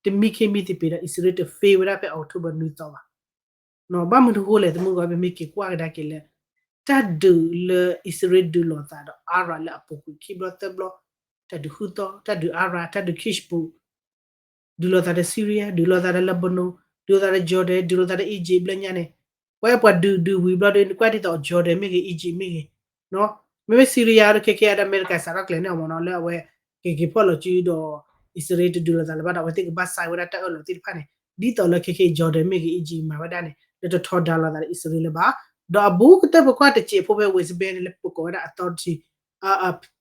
တမံခ့မံသပ့ၤဒီး အံၣ်စရ့လးတ fail ဝဲဒၣ်ဖဲ October နွံသီဘၣ်. ဘၣ်မနုၤအဃိလဲၣ် သမုၢ်ဂီၢ် ပမ့ၢ်က့ၤကွၢ်ကဒါက့ၤလၢ တၢ်ဒုးလၢအံၣ်စရ့လးဒုးလိာ်သးဒီး Arab လၢအပူၤကွံာ်ခံဘျီသၢဘျီ, တၢ်ဒုးဃုသီ, တၢ်ဒုး Arab, တၢ်ဒုး Hezbollah, ဒုးလိာ်သးဒီး Syria, ဒုးလိာ်သးဒီး Lebanon, ဒုးလိာ်သးဒီး Jordan, ဒုးလိာ်သးဒီး Egypt လၢညါန့ၣ်, ပှၤပှၤဒုးဒုးဝံၤဘျီဒီး ကွၢ်ဒ်သိး Jordan မ့ၢ်ဂ့ၤ Egypt မ့ၢ်ဂ့ၤ, မ့မ့ၢ် Syria ဒီးခဲခဲအံၤဒီး အမဲရကၤစးထီၣ်ကျဲၤန့ၢ်အီၤမ့ၢ်နီၤ လၢအဝဲ ကက့ၤဖီၣ်လီၤစုဒီး အံၣ်စရ့လးတဒုးလိာ်သးလၢၤဘၣ်ဒီး အဝဲသ့ၣ်ကဘၣ် sign ဝဲဒၣ်တၢ်အၢၣ်လီၤသ့ၣ်တဖၣ်န့ၣ် ဒ်သိးလၢခဲခဲအံၤ Jordan မ့ၢ်ဂ့ၤ Egypt မၤဝဲဒၣ်န့ၣ် လၢတထီဒါလိာ်သးဒီးအံၣ်စရ့လးလၢၤဘၣ်. ဒီးအဘူးကတၢၢ်ပကွၢ်တစဲးဖိဖဲ West Bank န့ၣ် လၢပကိးဝဲဒၣ် authority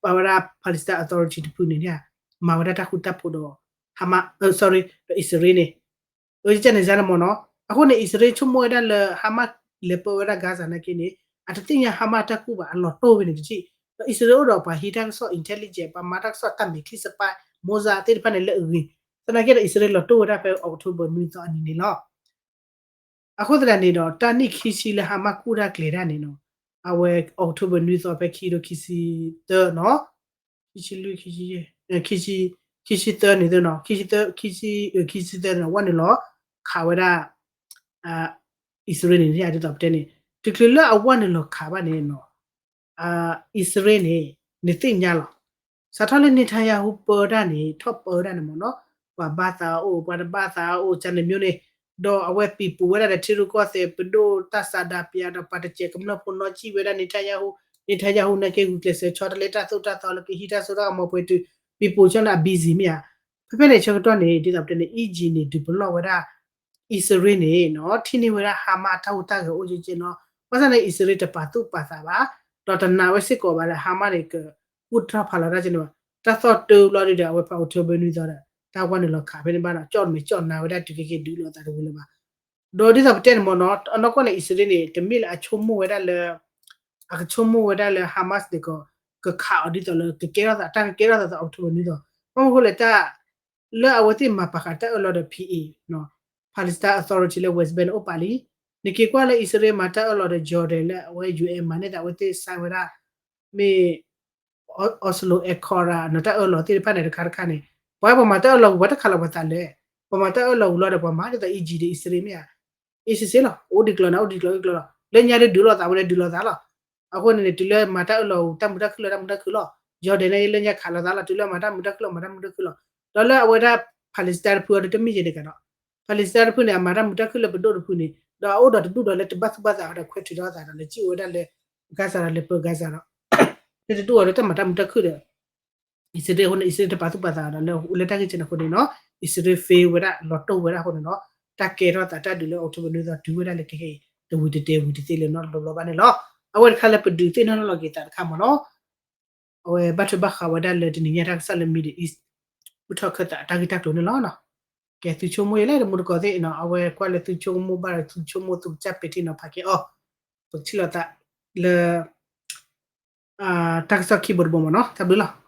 ပဝဲဒၣ် Palestine Authority တဖုန့ၣ် မၤဝဲဒၣ်တၢ်ဃူတၢ်ဖိးဒီး Hamas, sorry ဒီးအံၣ်စရ့လးန့ၣ် အန့ၣ်န့ၣ်မ့ၢ်နီၤ, အဃိန့ၣ် အံၣ်စရ့လးဆိကမိၣ်ဝဲဒၣ်လၢ Hamas လဲၤပၢဝဲဒၣ် Gaza နာ်က့န့ၣ် အတသ့ၣ်ညါ Hamas တၢ်ကူၣ်ဘၣ် အလီၤတိၢ်ဝဲန့ၣ်တထံၣ်, ဒီးအံၣ်စရ့လးအိၣ်ဒီးပှၤဟံးတၢ်ကစီၣ် intelligence ပှၤမၤတၢ်ကစီၣ်တၢ်မဲာ်ချံ spy, Mossad သ့ၣ်တဖၣ်န့ၣ်လၢအဂ့ၤ, သနာ်က့ဒီး အံၣ်စရ့လးလီၤတိၢ်ဝဲဒၣ်ဖဲ October နွံသီအနံၤန့ၣ်လီၤ. အဃိသတးန့ၣ်ဒီး တၢ်နံၣ်ခံဆံလၢ Hamas ကူၣ်တၢ်ကျဲၤတၢ်န့ၣ်နီၤ, အဝဲ October နွံသီဖဲခံကထိခံဆံသၢနီၤ, ခံဆံလွံၢ်, ခံဆံ, ခံဆံ, ခံဆံသၢန့ၣ်နီၤ, ခံဆံသၢ, ခံဆံ, ခံဆံသၢန့ၣ်နီၤ ဝဲနုာ်လီၤခးဝဲဒၣ် အံၣ်စရ့လးန့ၣ် ဒ်သိးပတဲန့ၣ် တချုးလၢအဝဲနုာ်လီၤခးဘၣ်န့ၣ်နီၤ အံၣ်စရ့လးန့ၣ် နသ့ၣ်ညါလီၤ. စးထီၣ်လၢ Netanyahu ပၢတၢ်န့ၣ် ထီၣ်ပၢတၢ်န့ၣ်မ့ၢ်နီၤ, ပှၤဘၣ်သးအိၣ် ပှၤတဘၣ်သးအိၣ် ကန့ၣ်မ့ၢ်န့ၣ်, ဒီးအဝဲပံၤပူၤဝဲဒၣ်ဒီးထံရူၢ်ကီၢ်သဲးပဒိၣ်တၢ်ဆန္ဒပြ ဒီးပှၤတစဲးကမျၢၢ်ဖိနီၣ်စံၣ်ဝဲဒၣ် Netanyahu, Netanyahu နာ်က့ဂုာ်ကျဲးစၢးဆီတလဲတၢ်သိၣ်တၢ်သီလၢကဟံးတၢ်စိတၢ်ကမီၤပှဲၤတုၤ ပံၤပူၤဆီန့ၣ် အ busy မ့ၢ်ဧါ. ဖဲဖဲန့ၣ်ဆၢကတီၢ်န့ၣ် ဒ်သိးပတဲန့ၣ် Egypt န့ၣ် ဒုးပလီၢ်ဝဲဒၣ် အံၣ်စရ့လးန့ၣ်နီၤ ထံၣ်န့ၢ်ဝဲဒၣ် Hamas အတၢ်ဟူးတၢ်ဂဲၤအိၣ်ကဲကဲနီၤ, ဘၣ်ဆၣ်န့ၣ် အံၣ်စရ့လးတပာ်သူၣ်ပာ်သးဘၣ်, ဒီးတနာ်ဝဲစ့ၢ်ကီးဘၣ်လၢ Hamas န့ၣ် ကကူၣ်ထီၣ်ဖးလီၤတၢ်ကဲန့ၣ်ဘၣ်. တၢ်သီၣ်တၢဘျီဒုဒီး အဝဲဖဲ October နွံသီဒီး တၢ်ဝဲန့ၣ်လီၤခးဖဲန့ၣ်ဘၣ်ဒီး ကၠီၣ်မဲာ်ကၠီၣ်နါဝဲဒၣ်တုၤခဲက့ၤဒုးလိာ်သးတဝံၤလၢၤဘၣ်. ဒီးဒ်သိးပတဲန့ၣ်မ့ၢ်နီၤ အနီၢ်ကီၢ်န့ၣ် အံၣ်စရ့လးန့ၣ် တမ့ၢ်လၢအဆိကမိၣ်ဝဲဒၣ်လၢ အကဆိကမိၣ်ဝဲဒၣ်လၢ Hamas န့ၣ်ကီး ကခးအီၤဒ်သိးလၢ ကကဲထီၣ်သး တၢ်ကကဲထီၣ်သးသး October နွံသီ, ဘၣ်မနုၤအဃိလဲၣ် တၢ် လၢအဝဲသ့ၣ်မၤပာ်ဃာ်တၢ်အၢၣ်လီၤဒီး P A နီၤ Palestine Authority လၢ West Bank န့ၣ်အိၣ်ပာ်လံ. နက့ၤကွၢ်လၢအံၣ်စရ့လးမၤတၢ်အၢၣ်လီၤဒီး Jordan လၢအဝဲ U N မၤန့ၢ်သး အဝဲသ့ၣ် sign ဝဲဒၣ် မ့ၢ် Oslo Accord နီၤ တၢ်အၢၣ်လီၤသ့ၣ်တဖၣ်န့ၣ် တခါတခါန့ၣ် ပှၤပှၤမၤတၢ်အၢၣ်လီၤဝံၤ ပှၤတခးလီၤပှၤသးလဲၣ်. ပှၤမၤတၢ်အၢၣ်လီၤဝံၤလီၤဒီး ပှၤမၤဒ်သိး Egypt ဒီး အံၣ်စရ့လးမ့ၢ်ဧါ အ့ၣ်စ့စ့လီၤ အိၣ်ဒံးကျိၤန့ၣ် အိၣ်ဒံးကျိၤ အိၣ်ဒံးကျိၤလီၤ. လၢညါဒုးဒုးလိာ်သးဝဲန့ၣ် ဒုးလိာ်သးလီၤ. အဃိန့ၣ်န့ၣ် တုၤလၢမၤတၢ်အၢၣ်လီၤဝံၤ တၢ်မုာ်တၢ်ခုၣ်လၢတၢ်မုာ်တၢ်ခုၣ်လီၤ. Jordan န့ၣ် လၢညါခးလိာ်သးလီၤ တုၤလၢမၤတၢ်မုာ်တၢ်ခုၣ်လီၤ မၤတၢ်မုာ်တၢ်ခုၣ်လီၤ. ဒီးလၢအဝဲဒၣ် Palestine တဖုအံၤဒီး တမ့ၢ်ယဲန့ၣ်ကဒီး Palestine တဖုန့ၣ် အမၤတၢ်မုာ်တၢ်ခုၣ်လၢပဒိၣ်တဖုန့ၣ် ဒီးအအိၣ်ဒီးတဒူၣ်ဒီးလၢတဘၣ်သူၣ်ဘၣ်သးဒီးခွဲးထုးထီၣ်သးဒီး လၢစံၣ်အိၣ်ဝဲဒၣ်လၢ Gaza ဒီးလၢပၢၤ Gaza ဒီး လၢတဒူၣ်အီၤလၢတၢ်မၤတၢ်မုာ်တၢ်ခုၣ်ဒီး အံၣ်စရ့လးအဃိန့ၣ် အံၣ်စရ့လးတပာ်သူၣ်ပာ်သးဒီးလၢ လၢတၢ်ဂ့ၢ်ကဲန့ၣ်အဃိန့ၣ်နီၤ အံၣ်စရ့လး fail ဝဲဒၣ် လီၤတိၢ်ဝဲဒၣ်အဃိန့ၣ်နီၤ တၢ်ကဲထီၣ်သးတၢ်ဒုးလၢ October နွံသီတုၤဝဲဒၣ်လၢကဟဲအံၤ တဝံၤတတဲဝံၤတသ့လၢၤနီတဘျီဘျီဘၣ်န့ၣ်လီၤ. အဝဲတခါလၢပဒုးသ့ၣ်နီၣ်ထီၣ်လီၤက့ၤသးတခါမ့ၢ်နီၤ အဝဲဘၣ်ထွဲဘၣ်ဃးဝဲဒၣ်လၢတနံၤညါတၢ်ကစီၣ်လၢ Middle East ဘူၣ်ထီၣ်ခၢၣ်သးအတၢ်ဂ့ၢ်တၢ်ကျိၤန့ၣ်လီၤ. ကဲသုဆိကမိၣ်ယဲလဲၣ် တမူတကိးသ့ၣ်နီၤ အဝဲကွၢ်လၢသုဆိကမိၣ်ဘၣ်ဒီး သုဆိကမိၣ်သုကစၢ်ပဲာ်ထံနီၤဖးက့ၤအီၤ ပကထံၣ်လိာ်သးလၢ တၢ်ကစီၣ်ခံဘိတဘိမ့ၢ်နီၤ တၢ်ဘျုးလီၤ.